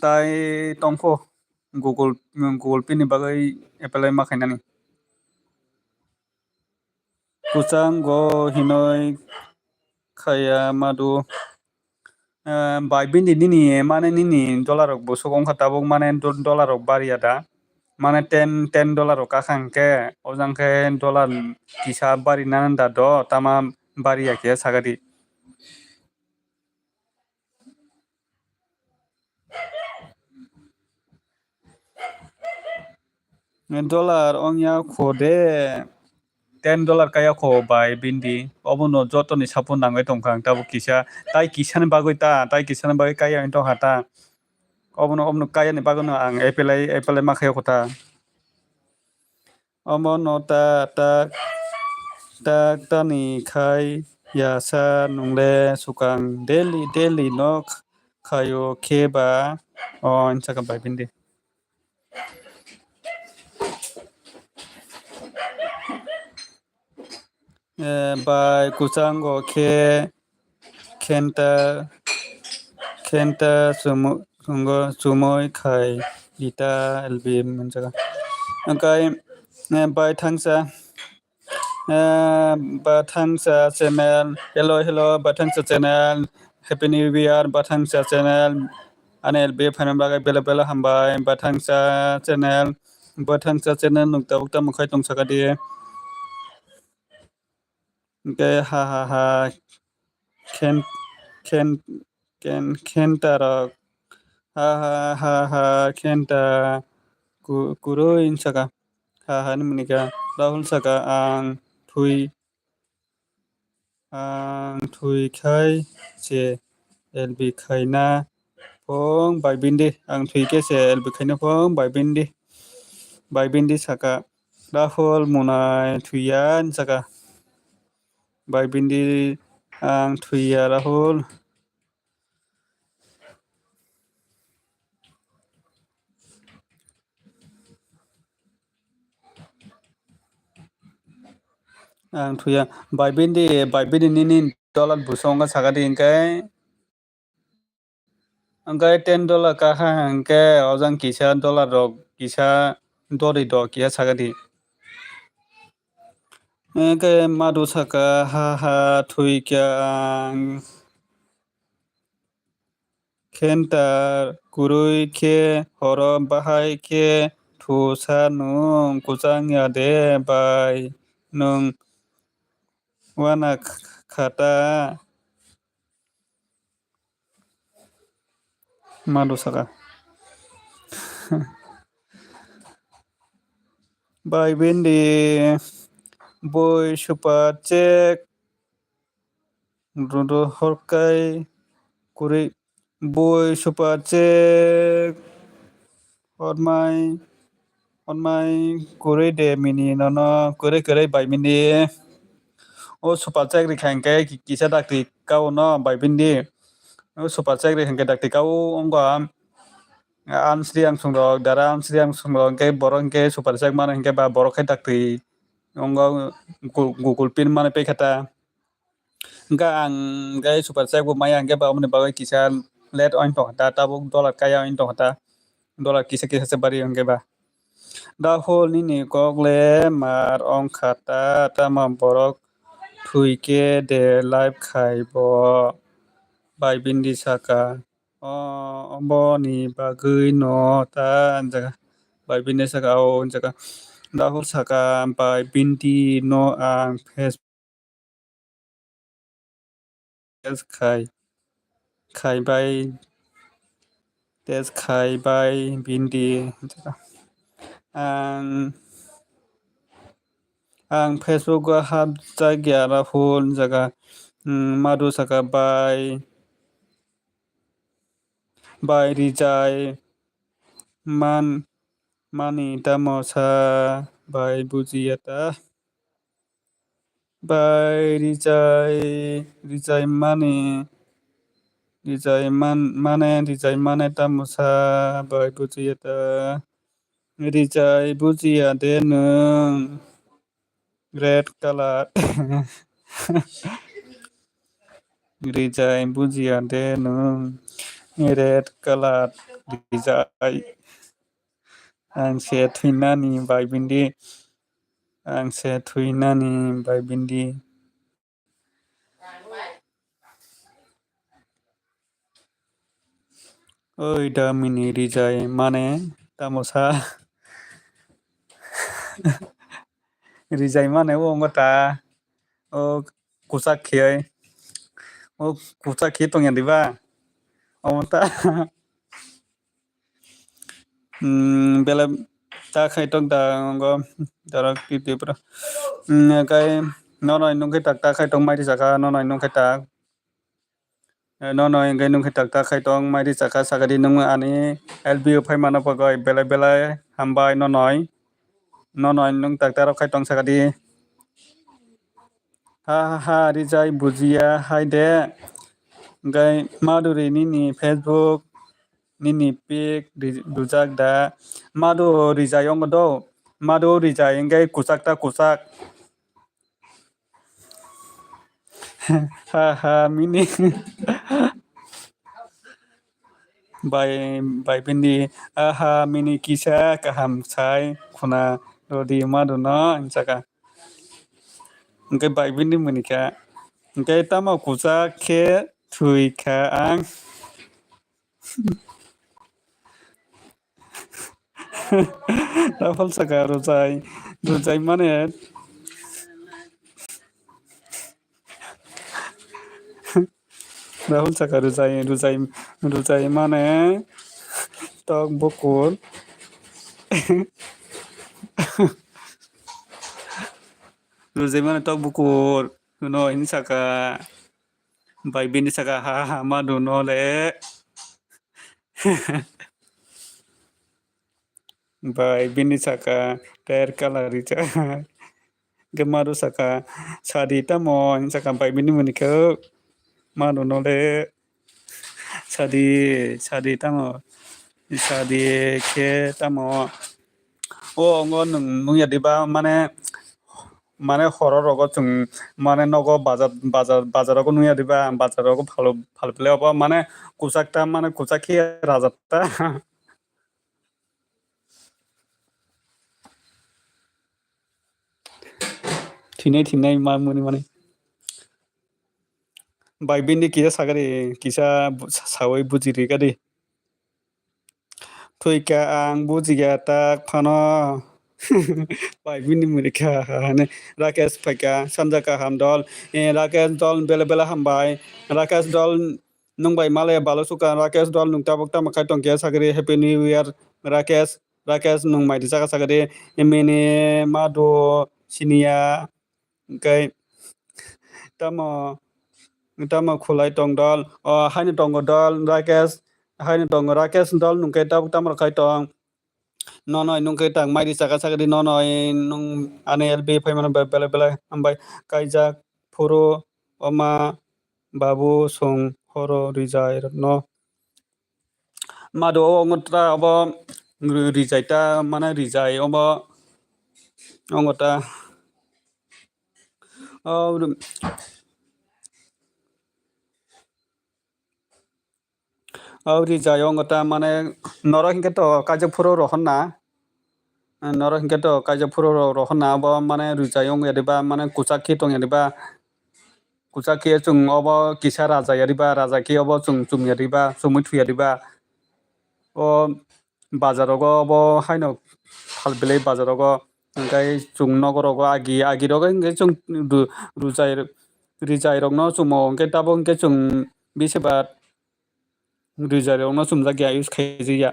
tai tongkho Google, Google Pay ni bagwi apply ma khainani. Kwchanggo hinoi khaya madu. Eh, bai bini nini mane nini dollar rok bwswk wngkha tabuk mane do-, dollar rok bariya da. Mane ten, ten dollar rok kakha hwnkhe ojang khe dollar kisa bari nang da do tama bariya khe sagadi. Dollar ongya kho de, ten dollar kaya kho bai bini. Obono jotoni sapo nangwi tongkha ang tabuk kisa, tai kisani bagwi ta, tai kisani bagwi kaya wng tongkha ta. Obono, obono kayani bagwino ang apply, apply ma khayo kho ta. Omo no ta, ta, ta, tani khai ya sa nungle swkang daily, daily no khayo khe ba o hinjaka bai bini. Eh, bai kwchango khe khenta, khenta chumo-, chungo, chumui khai ita L B hinjaka. Hwnkhe, eh, bai thangsa, eh, ba thangsa channel, hello, hello, ba thangsa channel, Happy New Year, ba thangsa channel, ani L B phaina bagwi belai belai hambai, ba thangsa channel, ba thangsa channel nwng tabuk tamo khai tong saka di. Hwnkhe ha ha ha khen, khen, khen, khenta rok ha ha ha ha khenta ku-, kwrwi hinjaka ha ha hinwi kha Rahul saka ang thwi, ang thwi khai se L B khaina phung bai bini, ang thwi khe se L B khaina phung bai bini, bai bini saka Rahul munai thwiya hinjaka. Bai bini ang thwiya Rahul. Ang thwiya bai bini, bai bini nini dollar bwswk wngkha saka di hwnkhe. Hwnkhe ten dollar kakha hwnkhe ojang kisa dollar rok kisa dori do kisa saka di. Hwnkhe madu saka ha ha thwi kha ang. Center kwrwi khe horo bahai khe thusa nwng kwchang ya de bai nwng wana khata. Madu saka. Bai bindi boi super check. Rudo horkai kuri boi super check. Hormai hormai kuri de mini nono kuri kuri bai mindi. O super check rikha hingke kisa dakti kau no bai bindi. O super check rikha hingke dakti kau ongko am. Amsri angsung rok, dara amsri angsung rok, hingke borok hingke super check mano hingke ba borok khe dakti ongko Gu-, Google Pay mano pay khata. Hingke ang hingke super check bo maya hingke ba omoni bagwi kisa late oin tong kha ta, tabuk dollar kaya oin tong kha ta, dollar kisa kisa se bari hingke ba. Dahol nini kok le mar ong kha ta, tamo borok thwi khe de live khai bo bai bindi saka. O, oboni bagwi no ta, hinjaga. Bai bini saka, o, hinjaga. Dahul saka, bai bindi no ang Facebook test khai, khai bai, test khai bai bindi, hinjaga. Ang, ang Facebook o hapjak ya Rahul, hinjaga. Hmm, madu saka bai. Bai rijai man mani tamo sa bai bujiya ta. Bai rijai rijai mani rijai man mane rijai mane tamo sa bai bujiya ta. Rijai bujiya de nwng. Red color. Rijai bujiya de nwng. Red color rijai. Ang se thwinani bai bindi. Ang se thwinani bai bindi. Oi da mini rijai mane tamo sa. Rijai mane o wngkha ta. O kwchak khe. O kwchak khe tongya diba? Omo ta. Hmm, belai ta khai tok da ngo dorok twi twi pura. Hmm, kai nono nung khe tak ta khai tok mai ri saka nono nung khe tak. Eh, nono hingke nung khe tak ta khai tong mai ri saka saka di nung ani L B o phai mano pogoi belai belai hambai nono. Nono nung tak ta rok khai tong saka di. Ha ha ha, rijai bujiya hai de. Hingke Madhuri nini Facebook nini pic ri-, rijak da. Madhu rijai ongko do. Madhu rijai hingke kwchak ta kwchak. Ha ha mini. Bai bai bini aha mini kisa kaham sai khuna rodi Madhu no hinjaka. Hingke bai bini muni kha. Hingke tamo kwchak khe thwi kha ang. Rahul saka rwchai, rwchai mane. Rahul saka rwchai, rwchai, rwchai mane tok bukur. Rwchai mane tok bukur. Hwno hini saka. Bai bini saka ha ha ma duno le. Bai bini saka ter kala rijak. Hingke Madhu saka sadi tamo hini saka bai bini muni khe ma duno le. Sadi sadi tamo sadi khe tamo. O ongo nwng nungya diba mane. Mane horo rogo chwng mane nogo bazar bazar bazar rogo nungya diba bazar rogo phalo phalo phale obo mane kwchak ta mane kwchak khe rajak ta. Thinai thinai ma muni mani. Bai bini kisa sagari, kisa bu-, sa-, sawi buji rikadi. Thwikha ang bujiya tak phano. Bai bini murikha hane. Rakesh phaikha, sanja kaham dol. Eh, Rakesh dol bele bele hambai. Rakesh dol nung bai malaya balo suka. Rakesh dol nung tabuk tamo khai tongkhe sagari. Happy New Year Rakesh. Rakesh nung mai di saka sagari. Mini madu siniya. Hingke tamo, tamo khulai tong dol, o haino tongo dol, Rakesh, haino tongo Rakesh dol nungke tabuk tamo khai tong. Nonoi nungke tang mai di saka saka di nonoi nung ani L B phaimano be-, belai belai hambai kaijak phuru oma babu song horo rijai no. Madu o ongo ta obo rijai ta mane rijai obo ongo ta. O, o rijai ongo ta mane norok hinkhe to kaijak phuru rohorna. Norok hinkhe to kaijak phuru ro-, rohorna abo mane rijai ongya diba mane kwchak khe tongya diba. Kwchak khe chwng obo kisa raja ya diba, raja khe obo chwng chumya diba, chumui thuya diba. O bazarogo obo haino phalbelai bazarogo hingke chwng nogorogo agi, agirogo hingke chwng ru-, rujai, rijairokno chumo hingke tabuk hingke chwng bisi ba rijairokno chumjakya use khaijakya.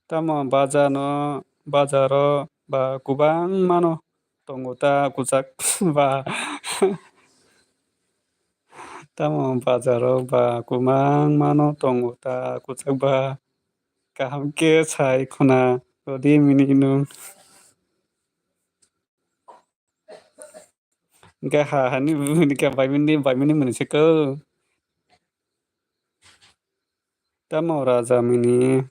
Tamo bazano, bazaro ba kwbangmano tongo ta kwchak ba. Tamo bazaro ba kwbangmano tongo ta kwchak ba. Kaham khe sai khuna rwdi mini nwng. Hingke ha hani hini khe bai mini, bai mini muni se ko. Tamo raja mini.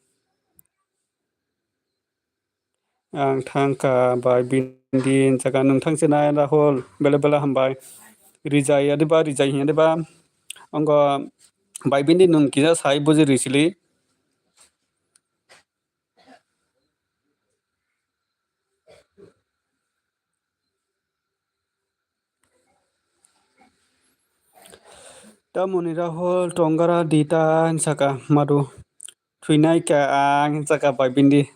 Ang thangkha bai bini jaga nwng thangsinai Rahul bele bele hambai. Rijai adiba rijai hiya diba. Ongo bai bini nwng kisa sai buji risili. Tamoni Rahul tongara dita hinsaka madu. Thwinai ka ang hinsaka bai bindi.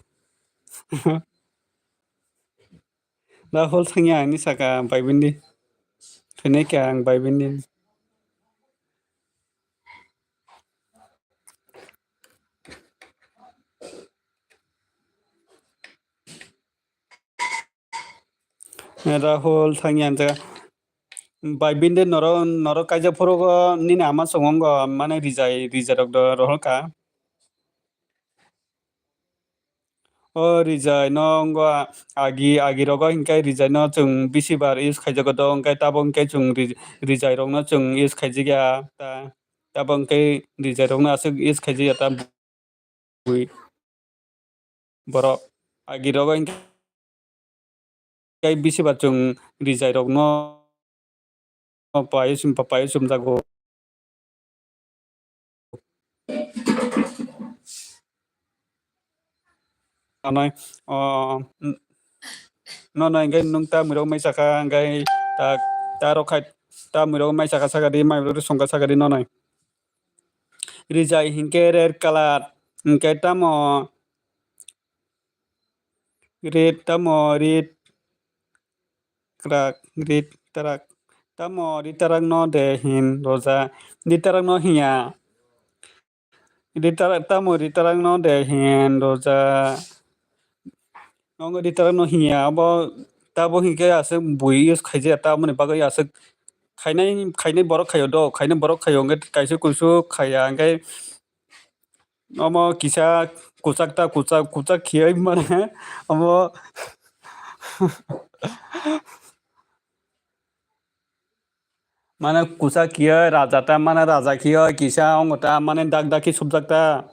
Rahul thangya ani saka bai bindi. Thwinai ka ang bai bindi. Rahul thangya ang jaga. Bai binde norok, norok kaijak phuru go nini ama song wng go mane rijai, rijai rok do rohor ka. O rijai no wng go agi, agi rogo hingke rijai no chwng bisi bar use khaijago do, hingke tabok hingke chwng ri-, rijai rok no chwng use khaijak ya ta, tabok hingke rijai rok no aswk use khaijak ya ta. Bui borok agi rogo hingke bisi ba chwng rijai rok no paiyuchum paiyuchum jago. Anai o nono hingke nwng ta mwirok mai saka hingke ta ta rok khai ta mwirok mai saka saka di mai rok songka saka di nono. Rijai hinkhe red colour, hinkhe tamo red, tamo red kwrak, red tarak, tamo red tarak no de hin roja, red tarak no hinya, red tarak, tamo red tarak no de hin roja. Nongo di tarak no hinya abo tabo hinkhe aswk bui use khaijaya tamoni bagwi aswk khainai khainai borok khaio do khainai borok khaio hwnkhe kaisa kuisu khaiya hwnkhe omo kisa kwchak ta kwchak kwchak khiyai mane omo mane kwchak khiyai raja ta mane raja khiyai kisa ongo ta mane dak dak khe subjak ta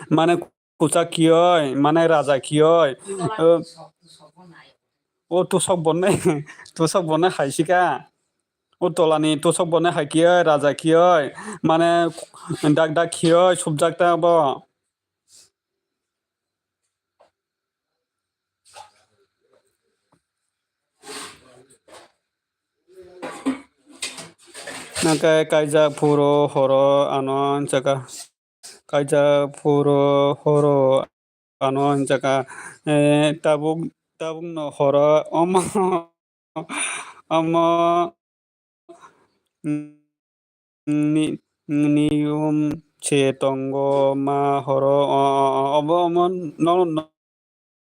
mane kwchak khiyoi, mane raja khiyoi. O, o tusok bonai, tusok bonai hai sika. O tolani tusok bonai hai khiyoi, raja khiyoi, mane dak dak khiyoi, subjak ta bo. Hwnkhe kaijak phuru horo ano hwnjakha, kaijak phuru horo ano hwnjakha, eh, tabuk, tabukno horo omo, omo ni-, niyom se tongo ma horo o-, o-, o-, obo omo no-, no-,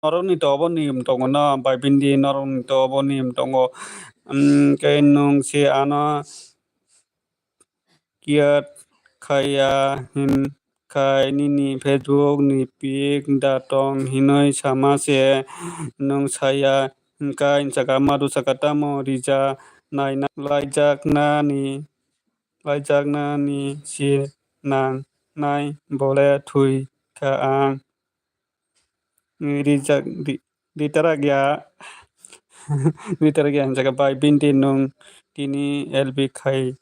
norokni to obo niyom tongo no, bai bini norokni to obo niyom tongo. Hwnkhe nwng se ano kiyat khaiya hin khai nini Facebook ni pic da tong hinwi sama se nwng saya hwnkha hwnjakha madu saka tamo rija naina laijaknani, laijaknani se nang nai bole thwi kha ang. Rijak ri-, ritarak ya. Ritarak ya hwnjakha bai bini nwng tini L B khai.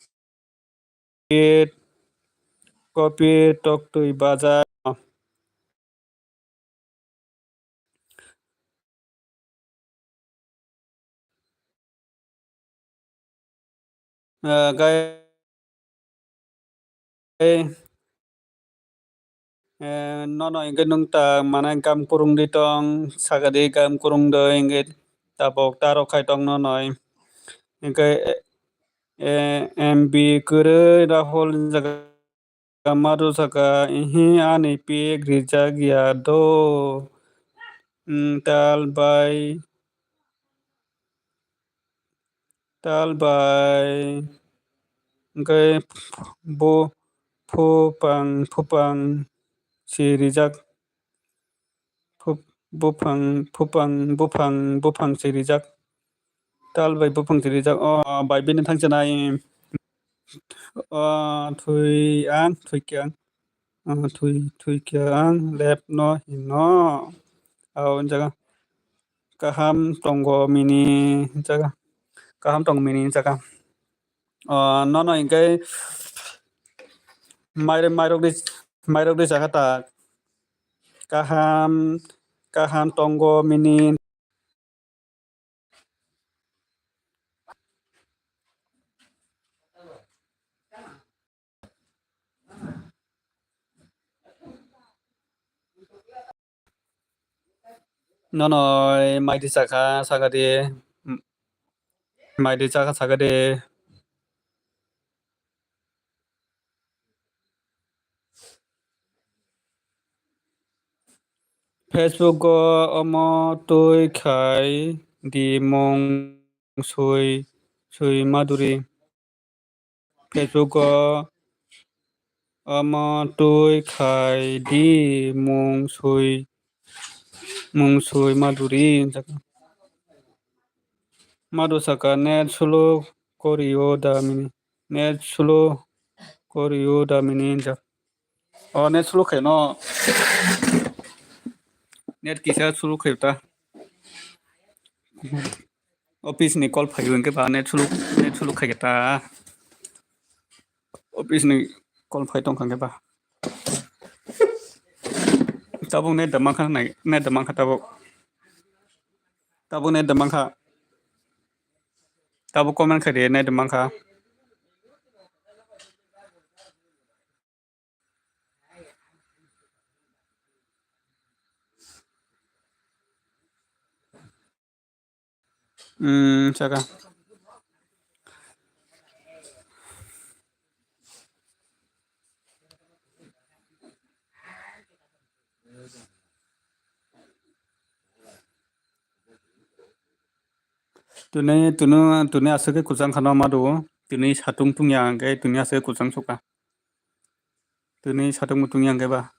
Kopi toktwi baja. Ah, gai-, eh, nono hwnkhe nwng ta mane gam kurungdi tong, sakadi gam kurungdi hwnkhe tabuk taro khai tong nono. Hwnkhe, eh, M B kwrwi Rahul hwnjakha. Madu saka, "Ihi, ani pik rijak ya do." Hmm, tal bai, tal bai, hwnkhe bo phupang, phupang si rijak. Phup-, buphang, buphang, buphang, buphang se rijak. Tal bai buphang se rijak. O, bai bini thangchanai. O, thwi ang, thwi khe ang. O, thwi, thwi khe ang, lep no hino. O, jaga. Kaham tongo mini jaga. Kaham tongo mini jaga. O, nono hwnkhe mairok, mairok de, mairok de chakha ta. Kaham, kaham tongo mini. Nono mai di chakha, saka di. Mai di chakha, saka di. Facebook o omo twi khai di mung swi, swi Madhuri. Facebook o omo twi khai di mung swi, mung swi Madhuri. Madhu saka net slow korio da mini, net slow korio da mini hwnjak. O net slow khaino. Net kisa slow khaio ta. Office ni call phaiwi hwnkhe ba net slow, net slow khaikhe ta. Office ni call phai tongkha hwnkhe ba. Tabuk net da mankha nai, net da mankha tabuk. Tabuk net da mankha. Tabuk comment khaidi net da mankha. Hmm, saka. Tini, tini, tini aswk khe kwchang khano madu. Tini satung tungya hwnkhe tini aswk khe kwchang sukha. Tini satung bo tungya hwnkhe ba.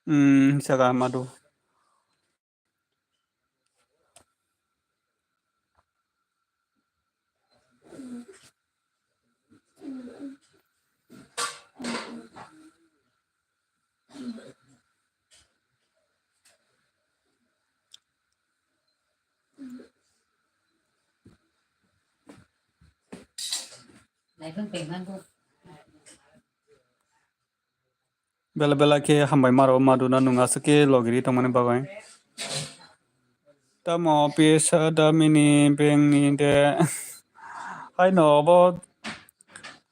Hmm, saka madu. Bela bela khe hambai maro maduna nwng aswk khe logiri tongmani bagwi. Tamo pisa damini bengni de. Haino obo,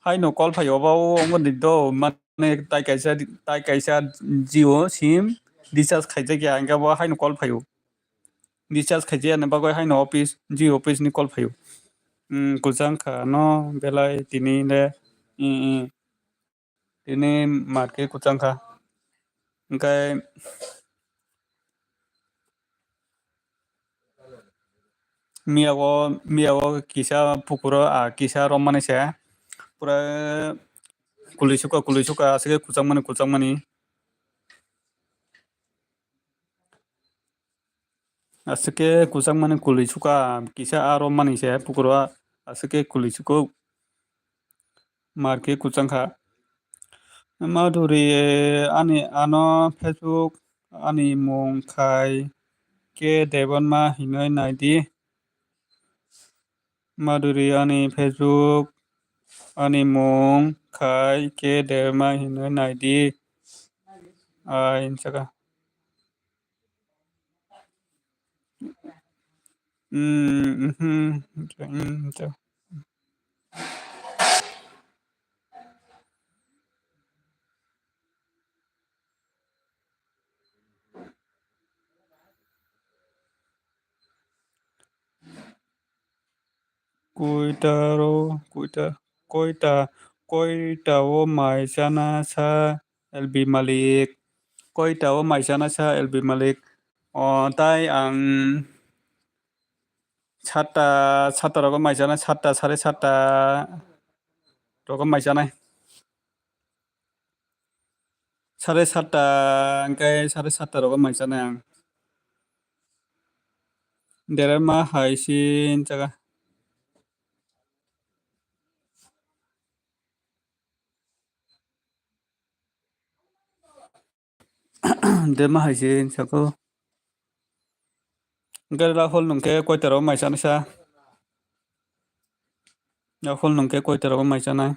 haino call phaio obo, o wngkha di do, mane tai kaisa, tai kaisa Jio sim recharge khaijak ya, hingke bo haino call phaio. Recharge khaijak yani bagwi haino office, Jio office ni call phaio. Hmm, kwchang kha no belai tini le, hmm, hmm. Tini market kwchang kha. Hingke miya o, miya o kisa pukuro, ah, kisa romani se. Pura kwlwi suka, kwlwi suka, aswk khe kwchangmani, kwchangmani. Aswk khe kwchangmani kwlwi suka, kisa aro mani se pukuro, aswk khe kwlwi suko. Market kwchang kha. Madhuri, ani ano Facebook ani mung khai khe Debonma hinwi nai di. Madhuri ani Facebook ani mung khai khe Debonma hinwi nai di. Ai, hinsa kha. Hmm, mhm, hmm, hmm. Koita ro, koita, koita, koita o mai chana sa L B Malik. Koita o mai chana sa L B Malik. O, tai ang satta, satta rogo mai chanai, satta, sare satta rogo mai chanai. Sare satta, hingke sare satta rogo mai chanai ang. Dere ma hai sin chaga. De ma hai se sako. Hingke Rahul nwng khe koita rogo mai chanai sa? Rahul nwng khe koita rogo mai chanai?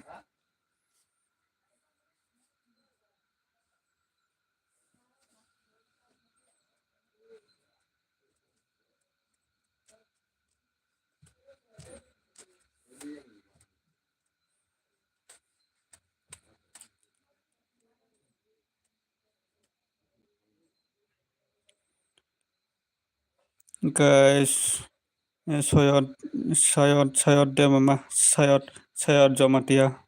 Guys, eh, Soyot, Soyot, Soyot Debbarma, Soyot, Soyot Jamatia.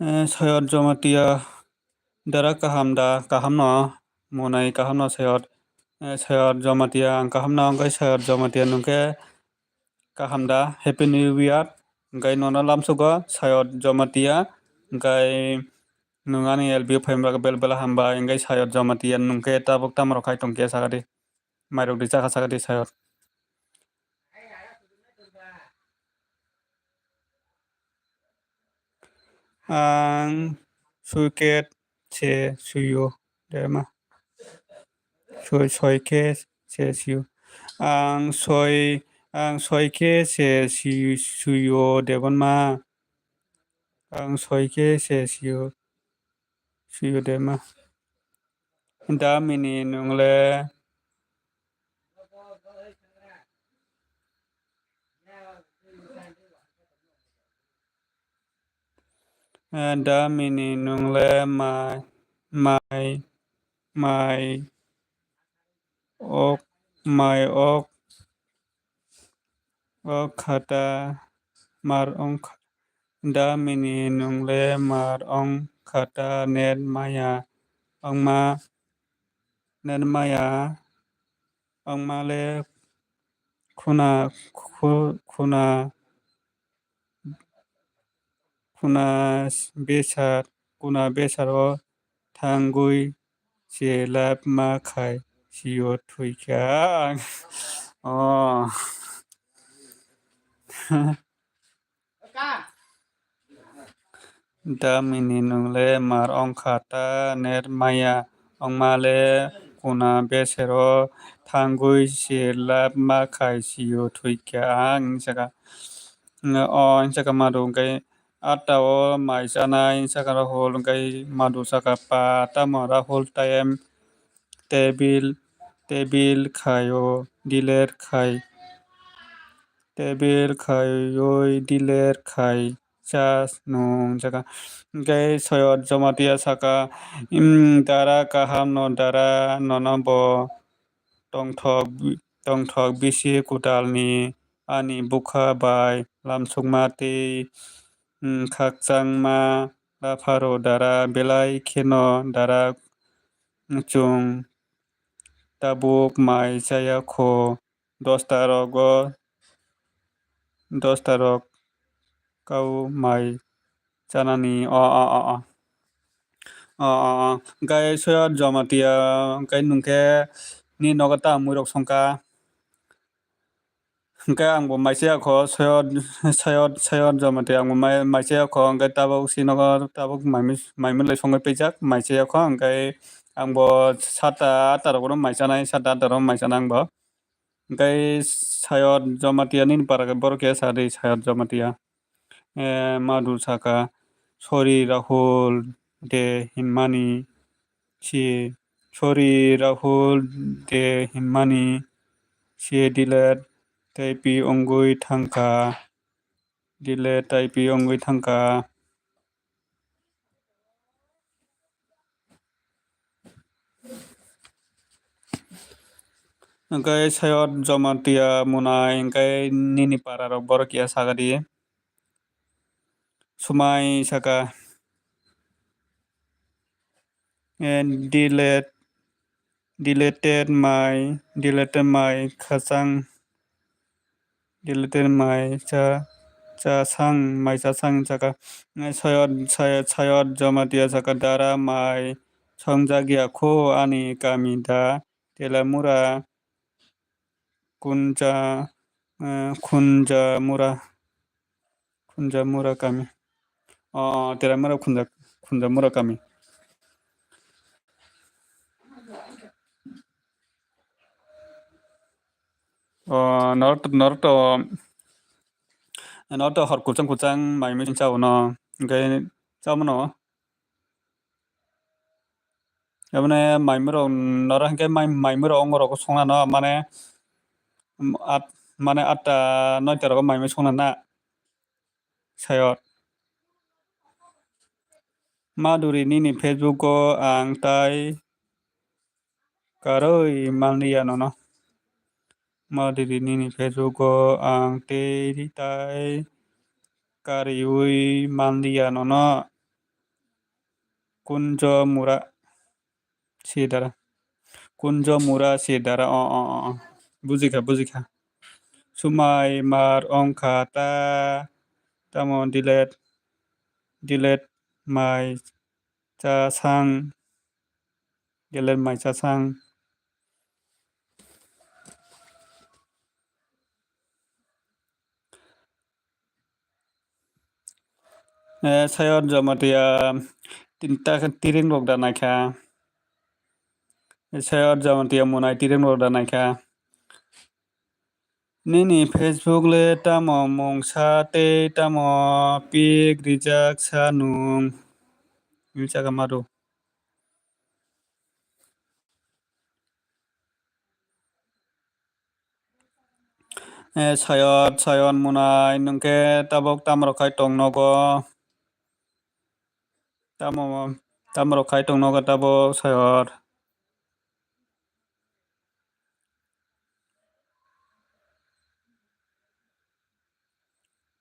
Eh, Soyot Jamatia, dara kaham da, kaham no, monai kaham no Soyot, eh, Soyot Jamatia, ang kaham no, hingke Soyot Jamatia nwng khe kaham da, Happy New Year, hingke nono lamsugo Soyot Jamatia, hingke nwng ani L B o phaimani bagwi bel bela hambai, hingke Soyot Jamatia nwng khe tabuk tamo rok khai tong khe sakadi, mairok di chakha sakadi Soyot. Ang suiket se suyo, Debbarma. Soi, soi khe se suyo. Ang soi, ang soi khe se si-, suyo, Debbarma. Ang soi khe se suyo, suyo, Debbarma. Damini nwng le Eh, damini nwng le mai, mai, mai ok, mai ok, ok khata mar ong kha-, damini nwng le mar ong khata net maya ongma, net maya ongma le khuna, khu-, khuna Kuna besar, kuna besar o thangwi se lab ma khai sio thwi kha ang. Oh. Damini nwng le mar ong kha ta net maya ongma le kuna besero thangwi se lab ma khai sio thwi kha ang, hinwi sakha. O hinwi sakha madu hwnkhe Atta o mai chanai, saka Rahul, hwnkhe Madhu saka pa, tamo Rahul time table, table khai o, delete khai, table khai oi, delete khai cha nung saka. Hwnkhe Soyot Jomatia saka, "Im, dara kaham no dara, nono bo tongthok, tongthok bisi kwtalni ani bwkha bai lamsukma tei, mm, khakchangma lapharo dara, belai kheno dara chwng tabuk mai chaya kho, dosta rogo, dosta rok kau mai chanani." O, o, o, o. O, o, o. Hwnkhe Soyot Jomatia, hwnkhe nwng khe ni nogo ta mui rok songkha. Hwnkhe ang bo mai chaya kho, Soyot, Soyot, Soyot Jomatia ang bo mai, mai chaya kho, hwnkhe tabuk si nogo tabuk mai mui, mai mui lai songwi pijak, mai chaya kho, hwnkhe ang bo sata atta rok mai chanai, sata atta rok mai chanai ang bo. Hwnkhe Soyot Jomatia nini para khe borok khe sa di, Soyot Jomatia. Eh, Madhu saka, "Sorry Rahul de hinmani si, sorry Rahul de hinmani si delete taipi wngwi thangkha, delete taipi wngwi thangkha." Hwnkhe Soyot Jomatia Munai, hwnkhe nini para rok borok ya saka di. Sumai saka, eh, delete, deleted mai, deleted mai khachang, deleted mai cha, cha sang, mai cha sang saka. Eh, Soyot, Soyot, Soyot Jomatia saka, "Dara mai songjak ya kho ani kami da, Telamura Kunja, eh, Khunjamura, Khunjamura kami." O, o, Telamura Khunja, Khunjamura kami. O, norok, norok to, norok to hor kuchang kuchang mai mui chao no, hwnkhe chao mano. Aboni mai mui rok norok hwnkhe mai, mai mui rok ongorok songna no, mane, at, mane atta noita rogo mai mui songna na. Soyot. Madhuri, nini Facebook o ang tai karwi manliya nono. Madhuri, nini Facebook o ang tei tai karwi manliya nono. Kunjo Mura. Sidara. Kunjo Mura Sidara. O, o, o, o. Bujikha, bujikha. Sumai mar ongkha ta, tamo delete, delete mai cha sang, delete mai cha sang. Eh, Soyot Jomatia, tin ta khe tiring rok da naikha. Eh, Soyot Jomatia Munai tiring rok da naikha. Nini Facebook le tamo mungsa tei tamo pik rijak sa nung? Himsaka maru. Eh, Soyot, Soyot Munai, nwng khe tabuk tamo rok khai tong nogo? Tamo, tamo rok khai tong nogo tabuk Soyot?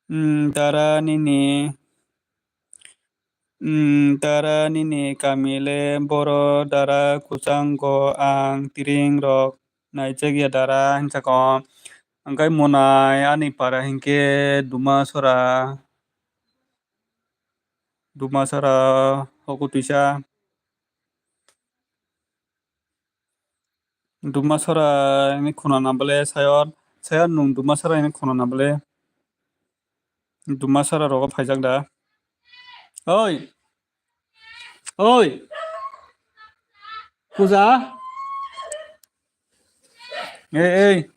Hmm, dara nini, hmm, dara nini kami le boro dara kuchango ang tiring rok naijak ya dara hinsa kho. Hwnkhe Munai ani para hinkhe Dumasora, Dumasora hokutwisa. Dumasora ni khuna na bole Soyot, Soyot nwng Dumasora ni khuna na bole. Dumasora rogo phaijak da. Oi. Oi. Puja. Ei, ei.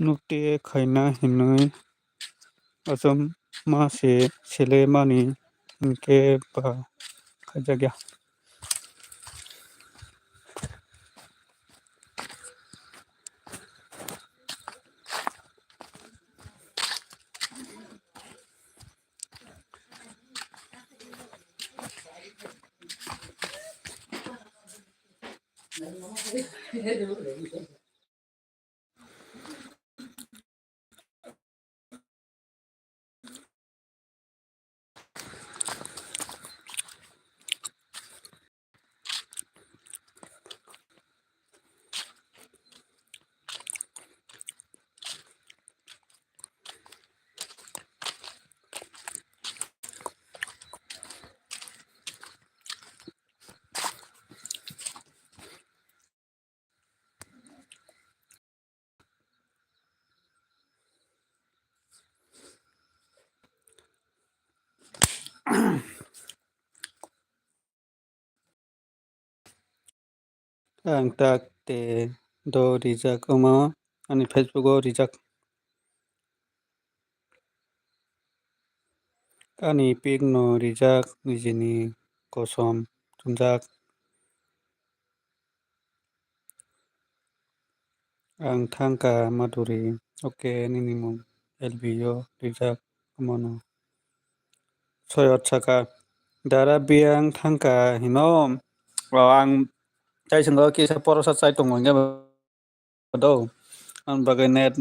Nukte khaina hinwi achomma se sele mani hinkhe ba khaijakya. Ang tak te do rijak omo ani Facebook o rijak. Ani pic no rijak nijini kosom chumjak. Ang thangkha Madhuri, oke nini mung L B o rijak omono. Soyot saka, dara biyang thangkha hino. O ang taisingo kisa porosa chai tongo hingke do. Ang bagwi net,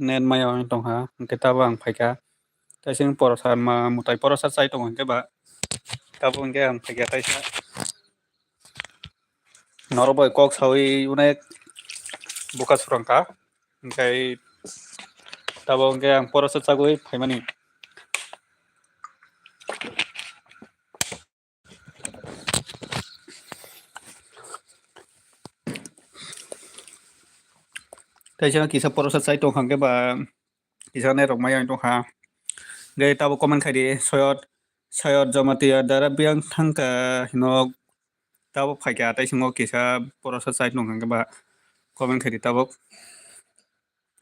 net maya wng tongkha, hingke tabo ang phaikha. Taising porosa ma mutai porosa chai tongo hingke ba. Tabo hingke ang phaikha taisa. Norok bai kok sawi unek buka surangkha. Hingke tabo hingke ang porosa chagwi phaimani. Taisa kisa porosa chai tongkha hingke ba kisa net rok maya wng tongkha. Hingke tabo comment khaidi soyot, soyot Jamatia dara biyang thangkha hino. Tabuk phaikha, tei singo kisa porosa chai nung hwnkhe ba comment khaidi tabuk.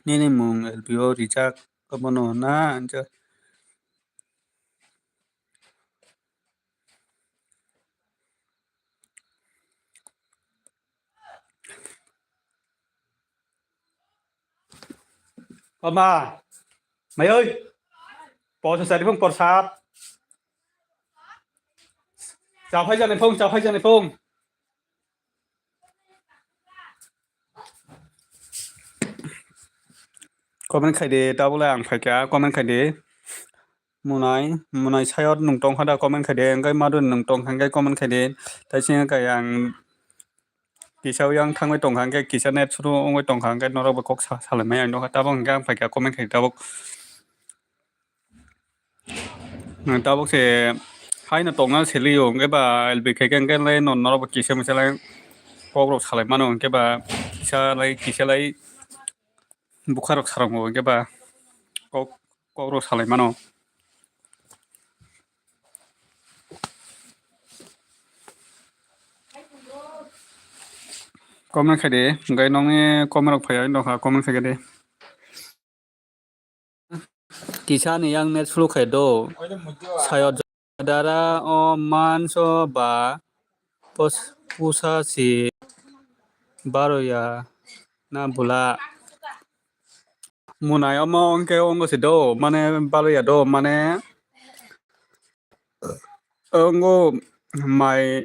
Nini mung L B o rijak obono na? Oma, mayoi. Posa sari phung porsat. Chaphai jani phung, chaphai jani phung. Comment khaidi, tabuk le ang phaikha, comment khaidi. Munai, munai sayot nung tongkha da comment khaidi, hingke madun nung tongkha hingke comment khaidi. Taising khe ang kisa yang thangwi tongkha hingke kisa net suru wngwi tongkha hingke norok bo kok sa-, salaimai ang nukha. Tabuk hingke ang phaikha comment khaidi tabuk. Tabuk se haino tongna seliyo hingke ba L B khaikhe hingke lai no norok bo kisa misa lai kok rok salai mano hingke ba kisa lai kisa lai bukharok sarango hingke ba kok, kokrok salai mano. Comment khaidi, hingke nokni comment rok phaiya nokha comment khaikhe de. Kisa ni yang net slow khai do. Sayot dara o manso ba pos-, pusa si baro ya na bula. Munai omo hwnkhe ongo se do, mane baloya do, mane ongo mai,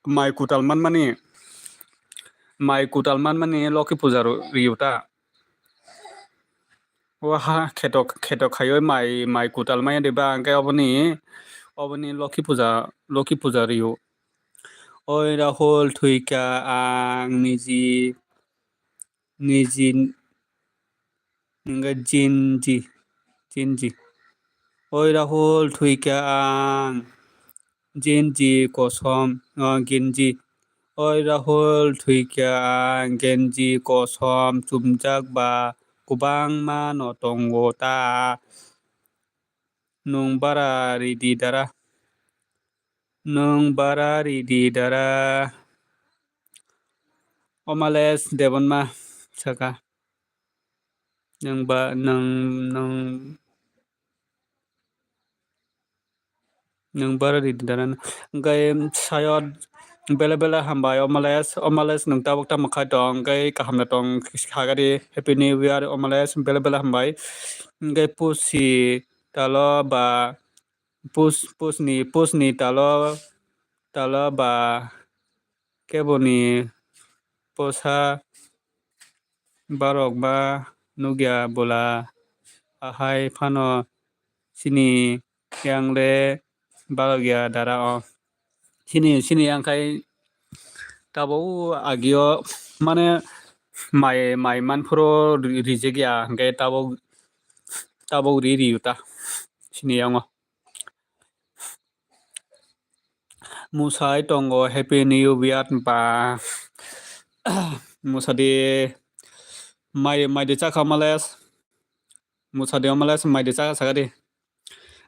mai kutal manmani, mai kutal manmani Loki puja ro-, riyo ta. O ha kheto, kheto khaiwi mai, mai kutal maya de ba hwnkhe oboni, oboni Loki puja, Loki puja riyo. Oi Rahul thwikha ang niji, niji hwnkhe jinji, jinji. Oi Rahul thwikha ang jinji kosom, ah, ginji. Oi Rahul thwikha ang genji kosom chumjak ba kwbangma no tongo ta. Nwng bara ridi dara. Nwng bara ridi dara. Omales Debonma saka. Nwng ba, nwng, nwng, nwng bara di dana. Hwnkhe Sayod bele bele hambai Omales, Omales nwng tabuk tamo khai tong, hwnkhe kaham da tong, sagadi Happy New Year Omales bele bele hambai. Hwnkhe pusi talo ba, pus, pusni, pusni talo, talo ba keboni posa barok ba nukya bwla ahai phano chini yang le barokya dara o. Chini, chini yang khai tabuk agio mane mai, mai manphuru ri-, rijekya hwnkhe tabuk, tabuk ri riyo ta chini yango. Musai tongo Happy New Year ba. Musadi mai, maidi chakha Omales. Musadi Omales maidi chakha sagadi.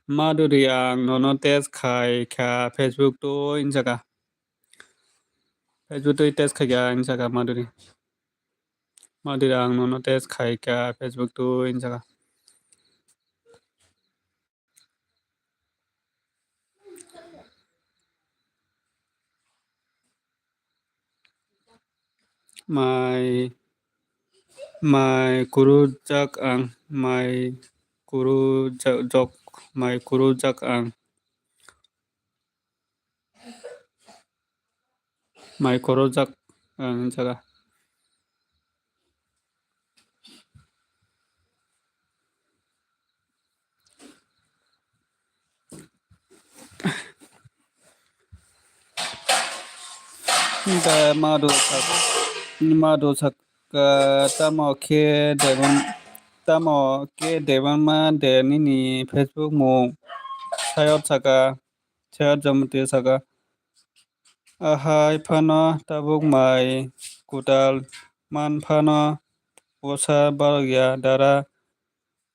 Maduri ang nono text khai kha Facebook twi hinjaka. Facebook twi text khai kha hinjaka Maduri. Maduri ang nono text khai kha Facebook twi hinjaka. Mai, mai kuru jak ang, mai kuru ja-, jok, mai kuru jak ang. Mai kuru jak ang jaga. Hingke madu sak, madu sak, ah, tamo khe debon, tamo khe debon ma de nini Facebook mung sayot saka, sayot jomoti saka. Ahai phano tabuk mai kwtal man phano bwsa barokya dara.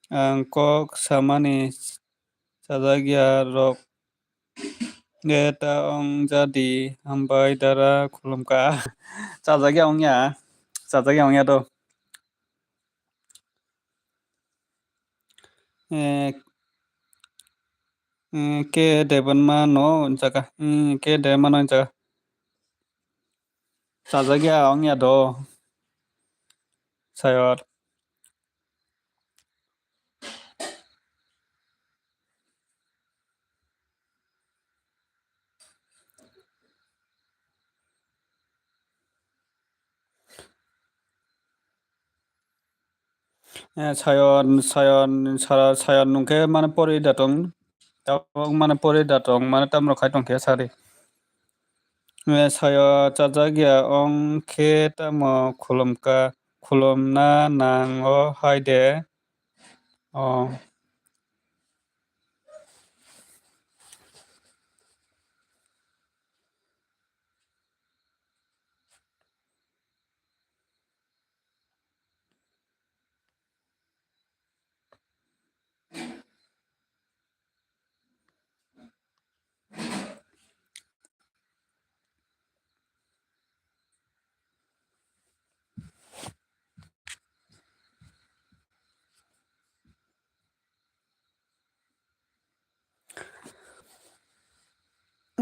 Ang kok samani chajakya rok de ta ong jadi hambai dara khulumkha. Chajakya ongya, chajakya ongya do. Eh, eh, ke debon ma no jaga, eh, ke debon ma no jaga. Chajakya ongya do. Sayot. Eh, sayon, sayon, sara, sayon nungkhe mane pori da tong. Tabuk mane pori da tong, mane tamrok khai tongkhe sari. Eh, sayo chajakya ong khe tamo khulumka, khulumna nang o hai de. Oh.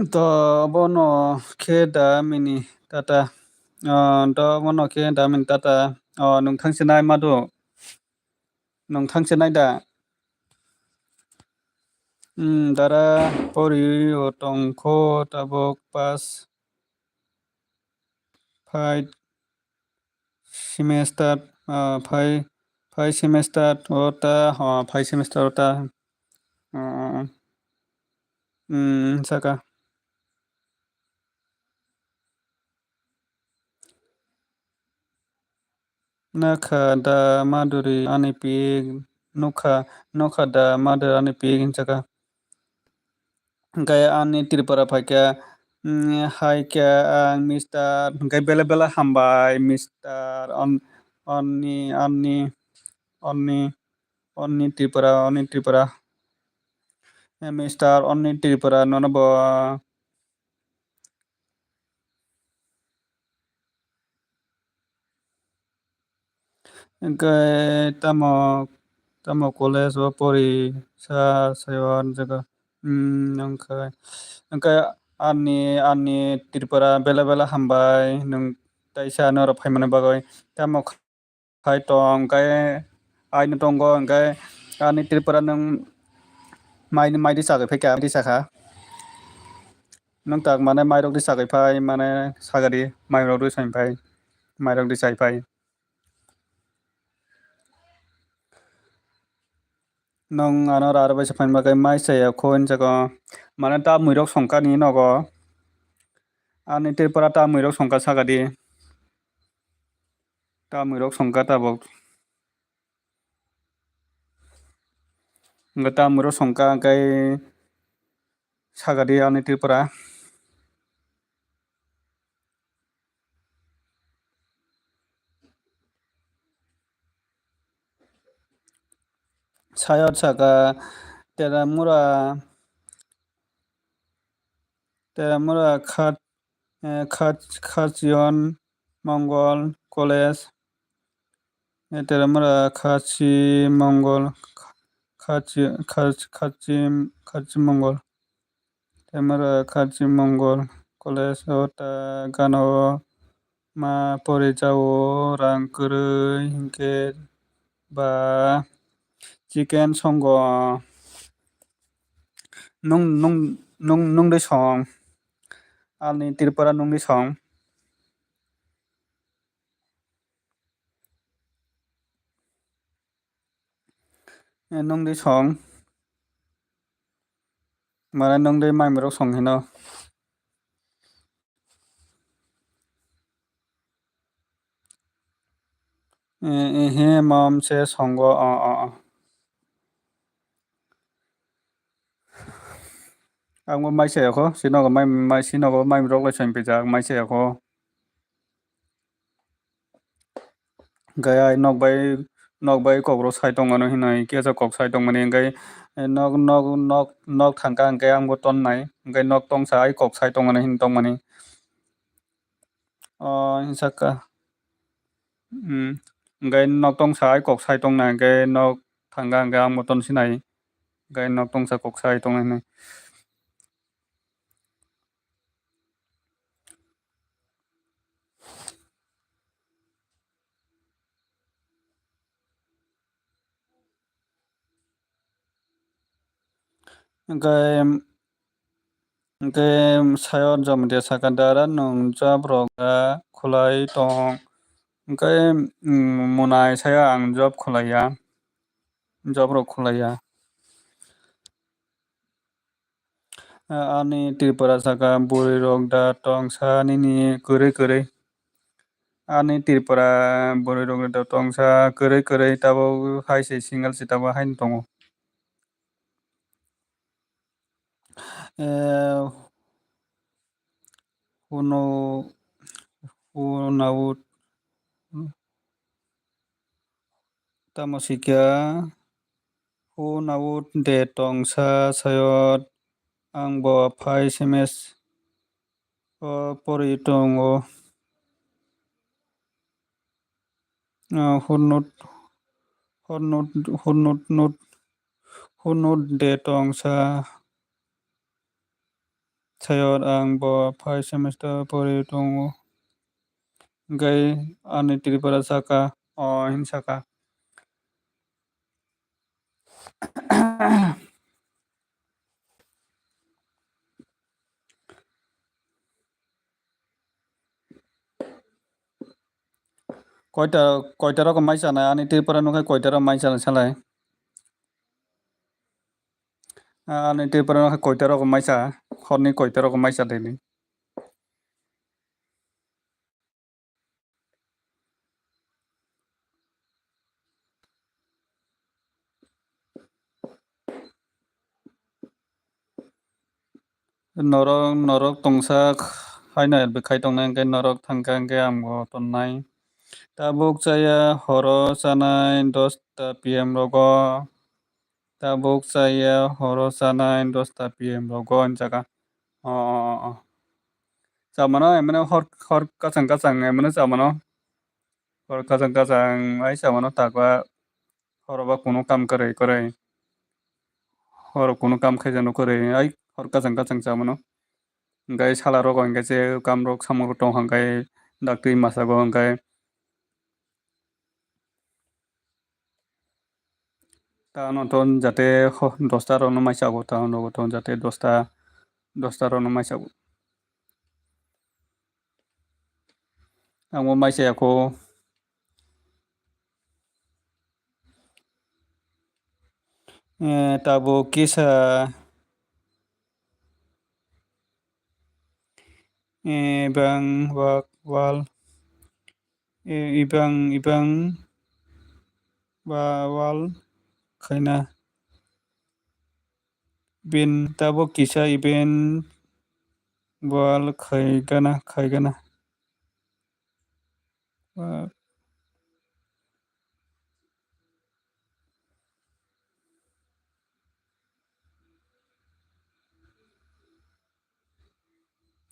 To bono khe da mini tata. Ah, to bono khe da mini tata. Oh, nwng thangsinai madu. Nwng thangsinai da. Hmm, dara pori o tongkho tabuk pass. Phai semester, ah, phai, phai semester o ta, ah, phai semester o ta, ah, hmm, saka. Nokha da Madhuri ani pik, nokha, nokha da Madhuri ani pik hinjaka. Hwnkhe ani Tripura phaikha, mm, hai khe ang Mister, hwnkhe belai belai hambai Mister On-, Oni, Oni, Oni, Oni Tripura, Oni Tripura. Eh, Mister Oni Tripura nono bo. Hwnkhe tamo, tamo college o pori sa, sayo ang jaga. Hmm, hwnkhe, hwnkhe ani, ani Tripura bela bela hambai, nwng taisa norok phaimani bagwi. Tamo khai tong, hwnkhe aino tongo, hwnkhe ani Tripura nwng maini, maidi chagwi phaikha, maidi sakha. Nwng tak mane mairok di chagwi phai, mane sagadi, mairok di chagwi phai, mairok di chagwi phai. Nwng ano raro bai se phaima khe mai chaya kho hinjago. Mane ta muirok songkani nogo. Ani Tripura ta muirok songka sagadi. Ta muirok songka tabok. Hwnkhe ta muirok songka hwnkhe sagadi ani Tripura. Sayod saka Teramura, Teramura khat, eh, khat, Khatchion Mongol College, eh, Teramura Khatchi Mongol, Khatchi, Khatchi, Khatchi, Khatchi Mongol. Teramura Khatchi Mongol College o ta gana o ma pori jao rang kwrwi hinkhe ba chicken songo. Nung, nung, nung, nungdwi song. Ani Tripura nungdwi song. Eh, nungdwi song. Mane nungdwi maimirok song hino. Eh, eh, he, mom se songo, o, o, o. Ang bo mai chaya kho, sinogo mai, mai, sinogo mai rok lai chon pijak, mai chaya kho. Hwnkhe ai nok bai, nok bai kok rok sai tongmano hinwi kesa kok sai tongmani, hwnkhe nok, nok, nok, nok thangkha hwnkhe ang bo tonnai, hwnkhe nok tongsa ai kok sai tongmano hinwi tongmani. O, hinsa kha. Hmm. Hwnkhe nok tongsa ai kok sai tongnai, hwnkhe nok thangkha, hwnkhe ang bo ton sinai. Hwnkhe nok tongsa kok sai tongnai hinwi. Hwnkhe, hwnkhe sayo Jomatia saka, "Dara, nwng job rok da khulai tong?" Hwnkhe, mm, Munai sayo, "Ang job khulaiya, job rok khulaiya." Ani Tripura saka, "Bwrwi rok da tongsa nini kwrwi kwrwi?" Ani Tripura bwrwi rok da tongsa kwrwi kwrwi, tabuk hai se single se tabuk haino tongo. Eh, Huno, hunaut, tamo sikya, hunaut de tongsa sayot, ang bo phai semes o pori tongo. Ah, hurnut, hurnut, hurnut, nut, hurnut de tongsa. Sayot ang bo phai semester pori tongo. Hwnkhe ani Tripura saka, o hin saka. Koita, koita rok mai chanai? Ani Tripura nokhe koita rok mai chanai salai? Ani Tripura nokhe koita rok mai cha? Horni koita rok mai cha dini? Norok, norok tongsa haino bwkhai tongnai, hwnkhe norok thangkha, hwnkhe ang bo tonnai. Tabuk chaya horo chanai dosta P M rogo. Tabuk chaya horo chanai dosta P M rogo hinjaka. O, o, o, o. Chamano emano hor, hor kachang kachang emano chamano. Hor kachang kachang ai chamano takwa. Horo ba kunu kam kwrwi kwrwi. Horo kunu kam khaijano kwrwi ai hor kachang kachang chamano. Hwnkhe sala rogo hwnkhe je kam rok samung rok tong hwnkhe daktwi masa go hwnkhe. Ta ano to jate ho-, dosta rokno mai chago, ta ano to jate dosta, dosta rokno mai chago. Ang bo mai chaya kho. Eh, tabuk kisa, eh, bang wak wal, eh, ibang, ibang ba wal khaina. Bin tabuk kisa iben wal khaigana, khaigana. Wa-,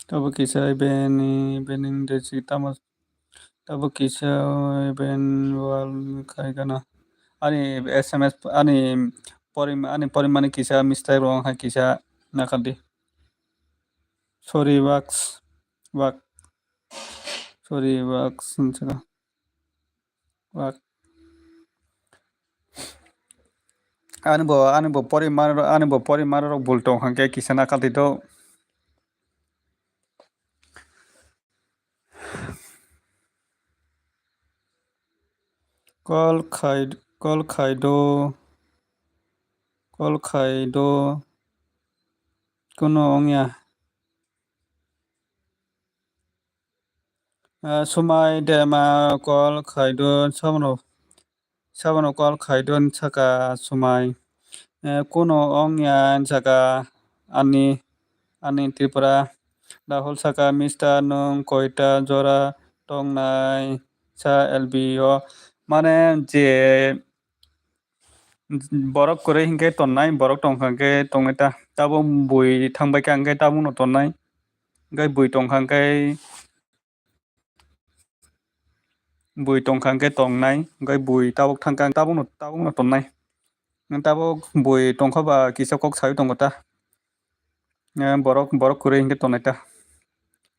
Tabuk kisa iben, iben de si tamo. Tabuk kisa iben wal khaigana. Ani S M S, ani porim-, ani porimani kisa mistake rong hai kisa nakardi. Sorry, wax, wax. Sorry, wax, hinsa. Wak. Ani bo, ani bo porimani rok, ani bo porimani rok bul tong hwnkhe kisa nakaldi do. Call khai, call khai do, call khai do, kuno wngya. Ah, sumai dema call khaidun, sabono, sabono call khaidun saka sumai. Eh, kuno wngya saka ani, ani Tripura. Rahul saka, Mister nwng koita jora tongnai sa L B o? Mane je borok kwrwi hinkhe tonnai, borok tongkha hinkhe tongnai ta. Tabuk bui thangbai kha hinkhe tabukno tonnai. Hinkhe bui tongkha hinkhe bui tongkha hinkhe tongnai. Hinkhe bui tabuk thangkha tabukno, tabukno tonnai. Tabuk bui tongkha ba kisa kok saui tongo ta. Eh, borok, borok kwrwi hinkhe tongnai ta.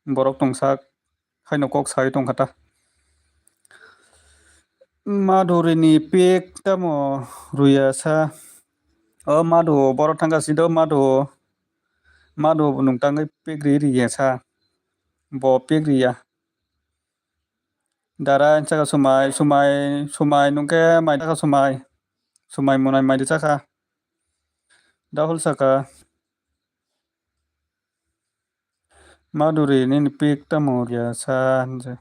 Borok tongsak haino kok saui tongkha ta. Madhurini pik tamo rwya sa. O Madhu, borok thangkha sido Madhu. Madhu nwng tangwi pik ri rwya sa. Bo pik rwya. Dara saka sumai, sumai, sumai nwngkhe mai saka sumai. Sumai munai mai chakha. Dahul saka. Madhuri nini pik tamo rwya sa hinjak.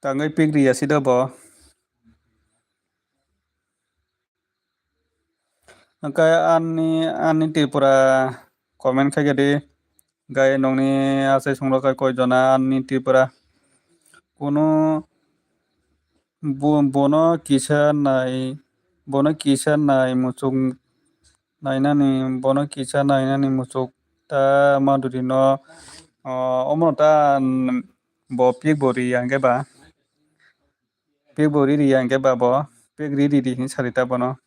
Tangwi pik rwya sido bo. Hwnkhe ani, ani Tripura comment khaikhe di. Gai nongni achai songrok hai koi jona ani Tripura. Kunu bo-, bono kisa nai, bono kisa nai muchung nainani, bono kisa nainani muchuk ta Madhuri no, o, omo ta, mm, bo pik bo ri ya hwnkhe ba. Pik bo ri ri ya hwnkhe ba bo, pik ri ri ri hin sari ta bono.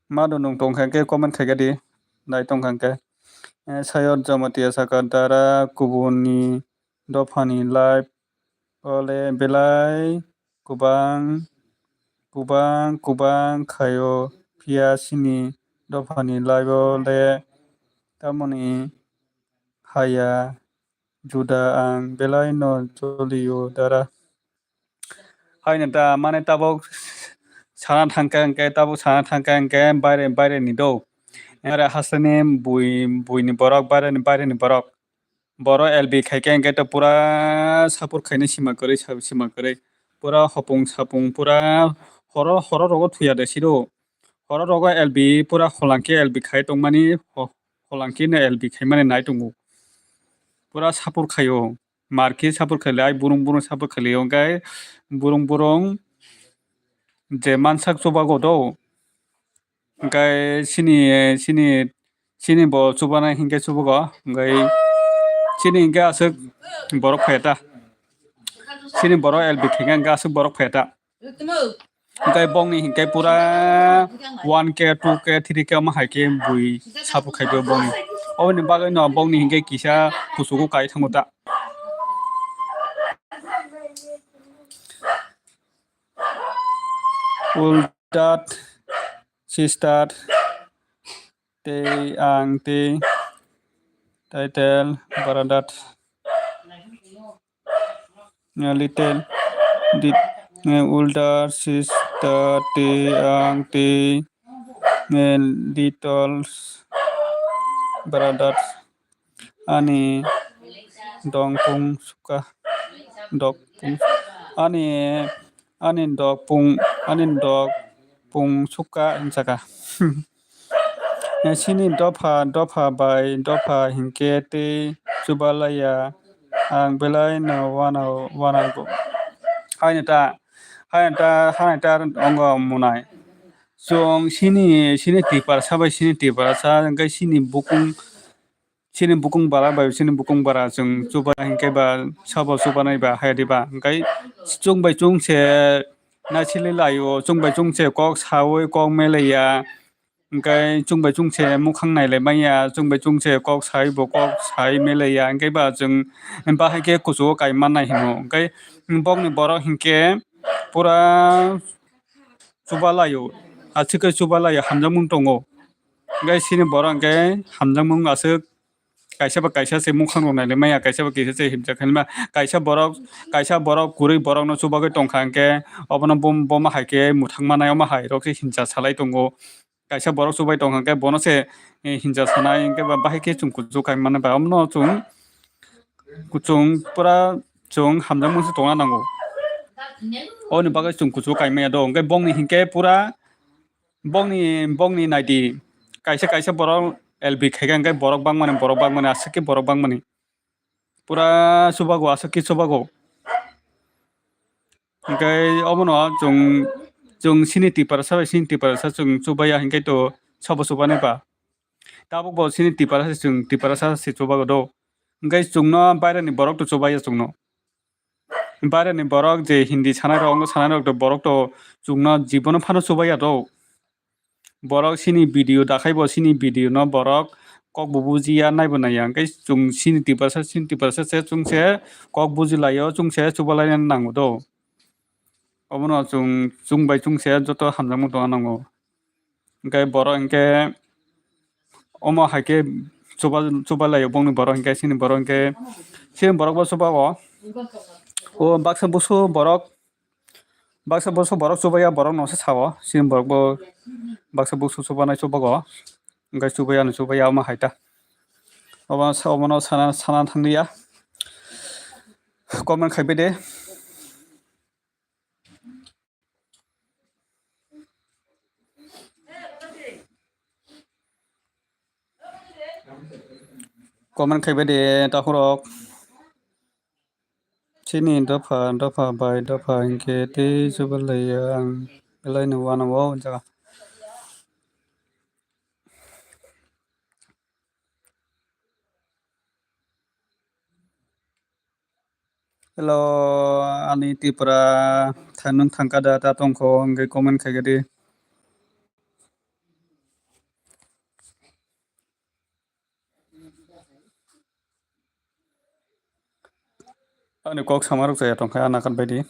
Madhu nwng tongkha khe comment khaikha di, nai tongkha khe. Eh, Sayod Jamatia saka dara kubuni dophani live o le belai kubang, kubang, kubang khaio, phiya chini dophani live o le tamoni haya juda ang belai no jolio dara. Haino ta mane tabuk sana thangkha hwnkhe, tabuk sana thangkha hwnkhe baire, baire ni do. Ere hasteni bui, bui ni borok, baire ni, baire ni borok. Boro L B khaikhe hwnkhe to pura sapur khaina sima kwrwi, sa-, sima kwrwi. Pura hopung sapung pura horo, horo rogo thuya de siro. Horo rogo L B pura holangkhe L B khai tongmani, ho-, holangkhe no L B khaimani nai tongo. Pura sapur khaio. Markhe sapur khailai, burung burung sapur khailai, hwnkhe burung burung je mansak chubago do. Hwnkhe chini, chini, chini bo chubanai hinkhe chubugo. Hwnkhe chini hinkhe aswk borok phai ta. Chini borok L B khaikhe hinkhe aswk borok phai ta. Hwnkhe bongni hinkhe pura one K, two K, three K omo hai khe bui support khaio bongni. Oboni bagwino bongni hinkhe kisa kuchugo kai thango ta. Uldat sister tei ang tei title brother, little di- older sister tei ang tei little brother. Ani dongpung suka, dokpung, ani, ani dokpung, ani dokpung suka hinsaka. Chini dopha, dopha bai dopha hinkhe tei chubalaiya, ang belai no wana, wanago. Haino ta, haino ta, haino ta ongo munai. Chwng chini, chini Tiprasa bai chini Tiprasa, hwnkhe chini bukung, chini bukung bara bai chini bukung bara chwng chuba hinkhe ba sabo chubanai ba hai diba. Hwnkhe chwng bai chwng se naisili laio, chwng bai chwng se kok saui kok melaiya. Hwnkhe chwng bai chwng se mukhang nailai manya, chwng bai chwng se kok sai bo kok sai melaiya. Hwnkhe ba chwng bahai khe kuchugo kai mannai hino. Hwnkhe bokni borok hinkhe pura chuba laio, aswk khe chuba laio, hamjakmung tongo. Hwnkhe chini borok hwnkhe hamjakmung aswk kaisa ba kaisa se mukhang rok nailai maya, kaisa ba kaisa se himjak hinma, kaisa borok, kaisa borok kwrwi borokno chubagwi tongkha hwnkhe obono bom-, boma hai khe mwthang manai omo hai rok se himcha salai tongo. Kaisa borok chubai tongkha hwnkhe bono se, eh, himcha sanai hwnkhe ba bahai khe chwng kuchuk kai mano ba omono chwng, chwng pura chwng hamjakmung se tongna nango. Oboni bagwi chwng kuchuk kai maya do hwnkhe bongni hinkhe pura Bongni, bongni naidi, kaisa kaisa borok L B khaikha hwnkhe borok bangmani, borok bangmani, aswk khe borok bangmani. Pura chubago, aswk khe chubago. Hwnkhe obono chwng, chwng chini Tiprasa bai chini Tiprasa chwng chubaiya hwnkhe to sabo chubanai ba. Tabukbo chini Tiprasa chwng Tiprasa se chubago do. Hwnkhe chwngno bairani borok to chubaiya chwngno. Baireni borok je Hindi sanai rok, wngkha sanai rok, borok to chwngno jibono phano chubaiya do. Borok chini video dakhai bo, chini video no borok kok bo bujiya, naibo naiya. Hwnkhe chwng chini Tiprasa, chini Tiprasa se chwng se kok bujilaio, chwng se chubalaina nango do. Obono chwng, chwng bai chwng se joto hamjakmung tongna nango. Hwnkhe borok hwnkhe omo hai khe chuba-, chubalaio bongni borok hwnkhe, chini borok hwnkhe, chini borok bo chubago. O baksa busu borok, baksa busu borok chubaiya borok no se sao, chini borok bo baksa busu chubanai chubago. Hwnkhe chubaiya no chubaiya omo hai ta. Obo sa-, obono sana, sana thanglia. Comment khai bai de. Comment khai bai de, takhurok. Chini dopha, dopha bai dopha hinkhe tei chubalaiya ang belai no uanao o jaga. Hello, ani Tripura, thangnung thangkha da, ta tongkho, hwnkhe comment khaikha di. Ani kok samarok chaya tongkha, a nakan baidi.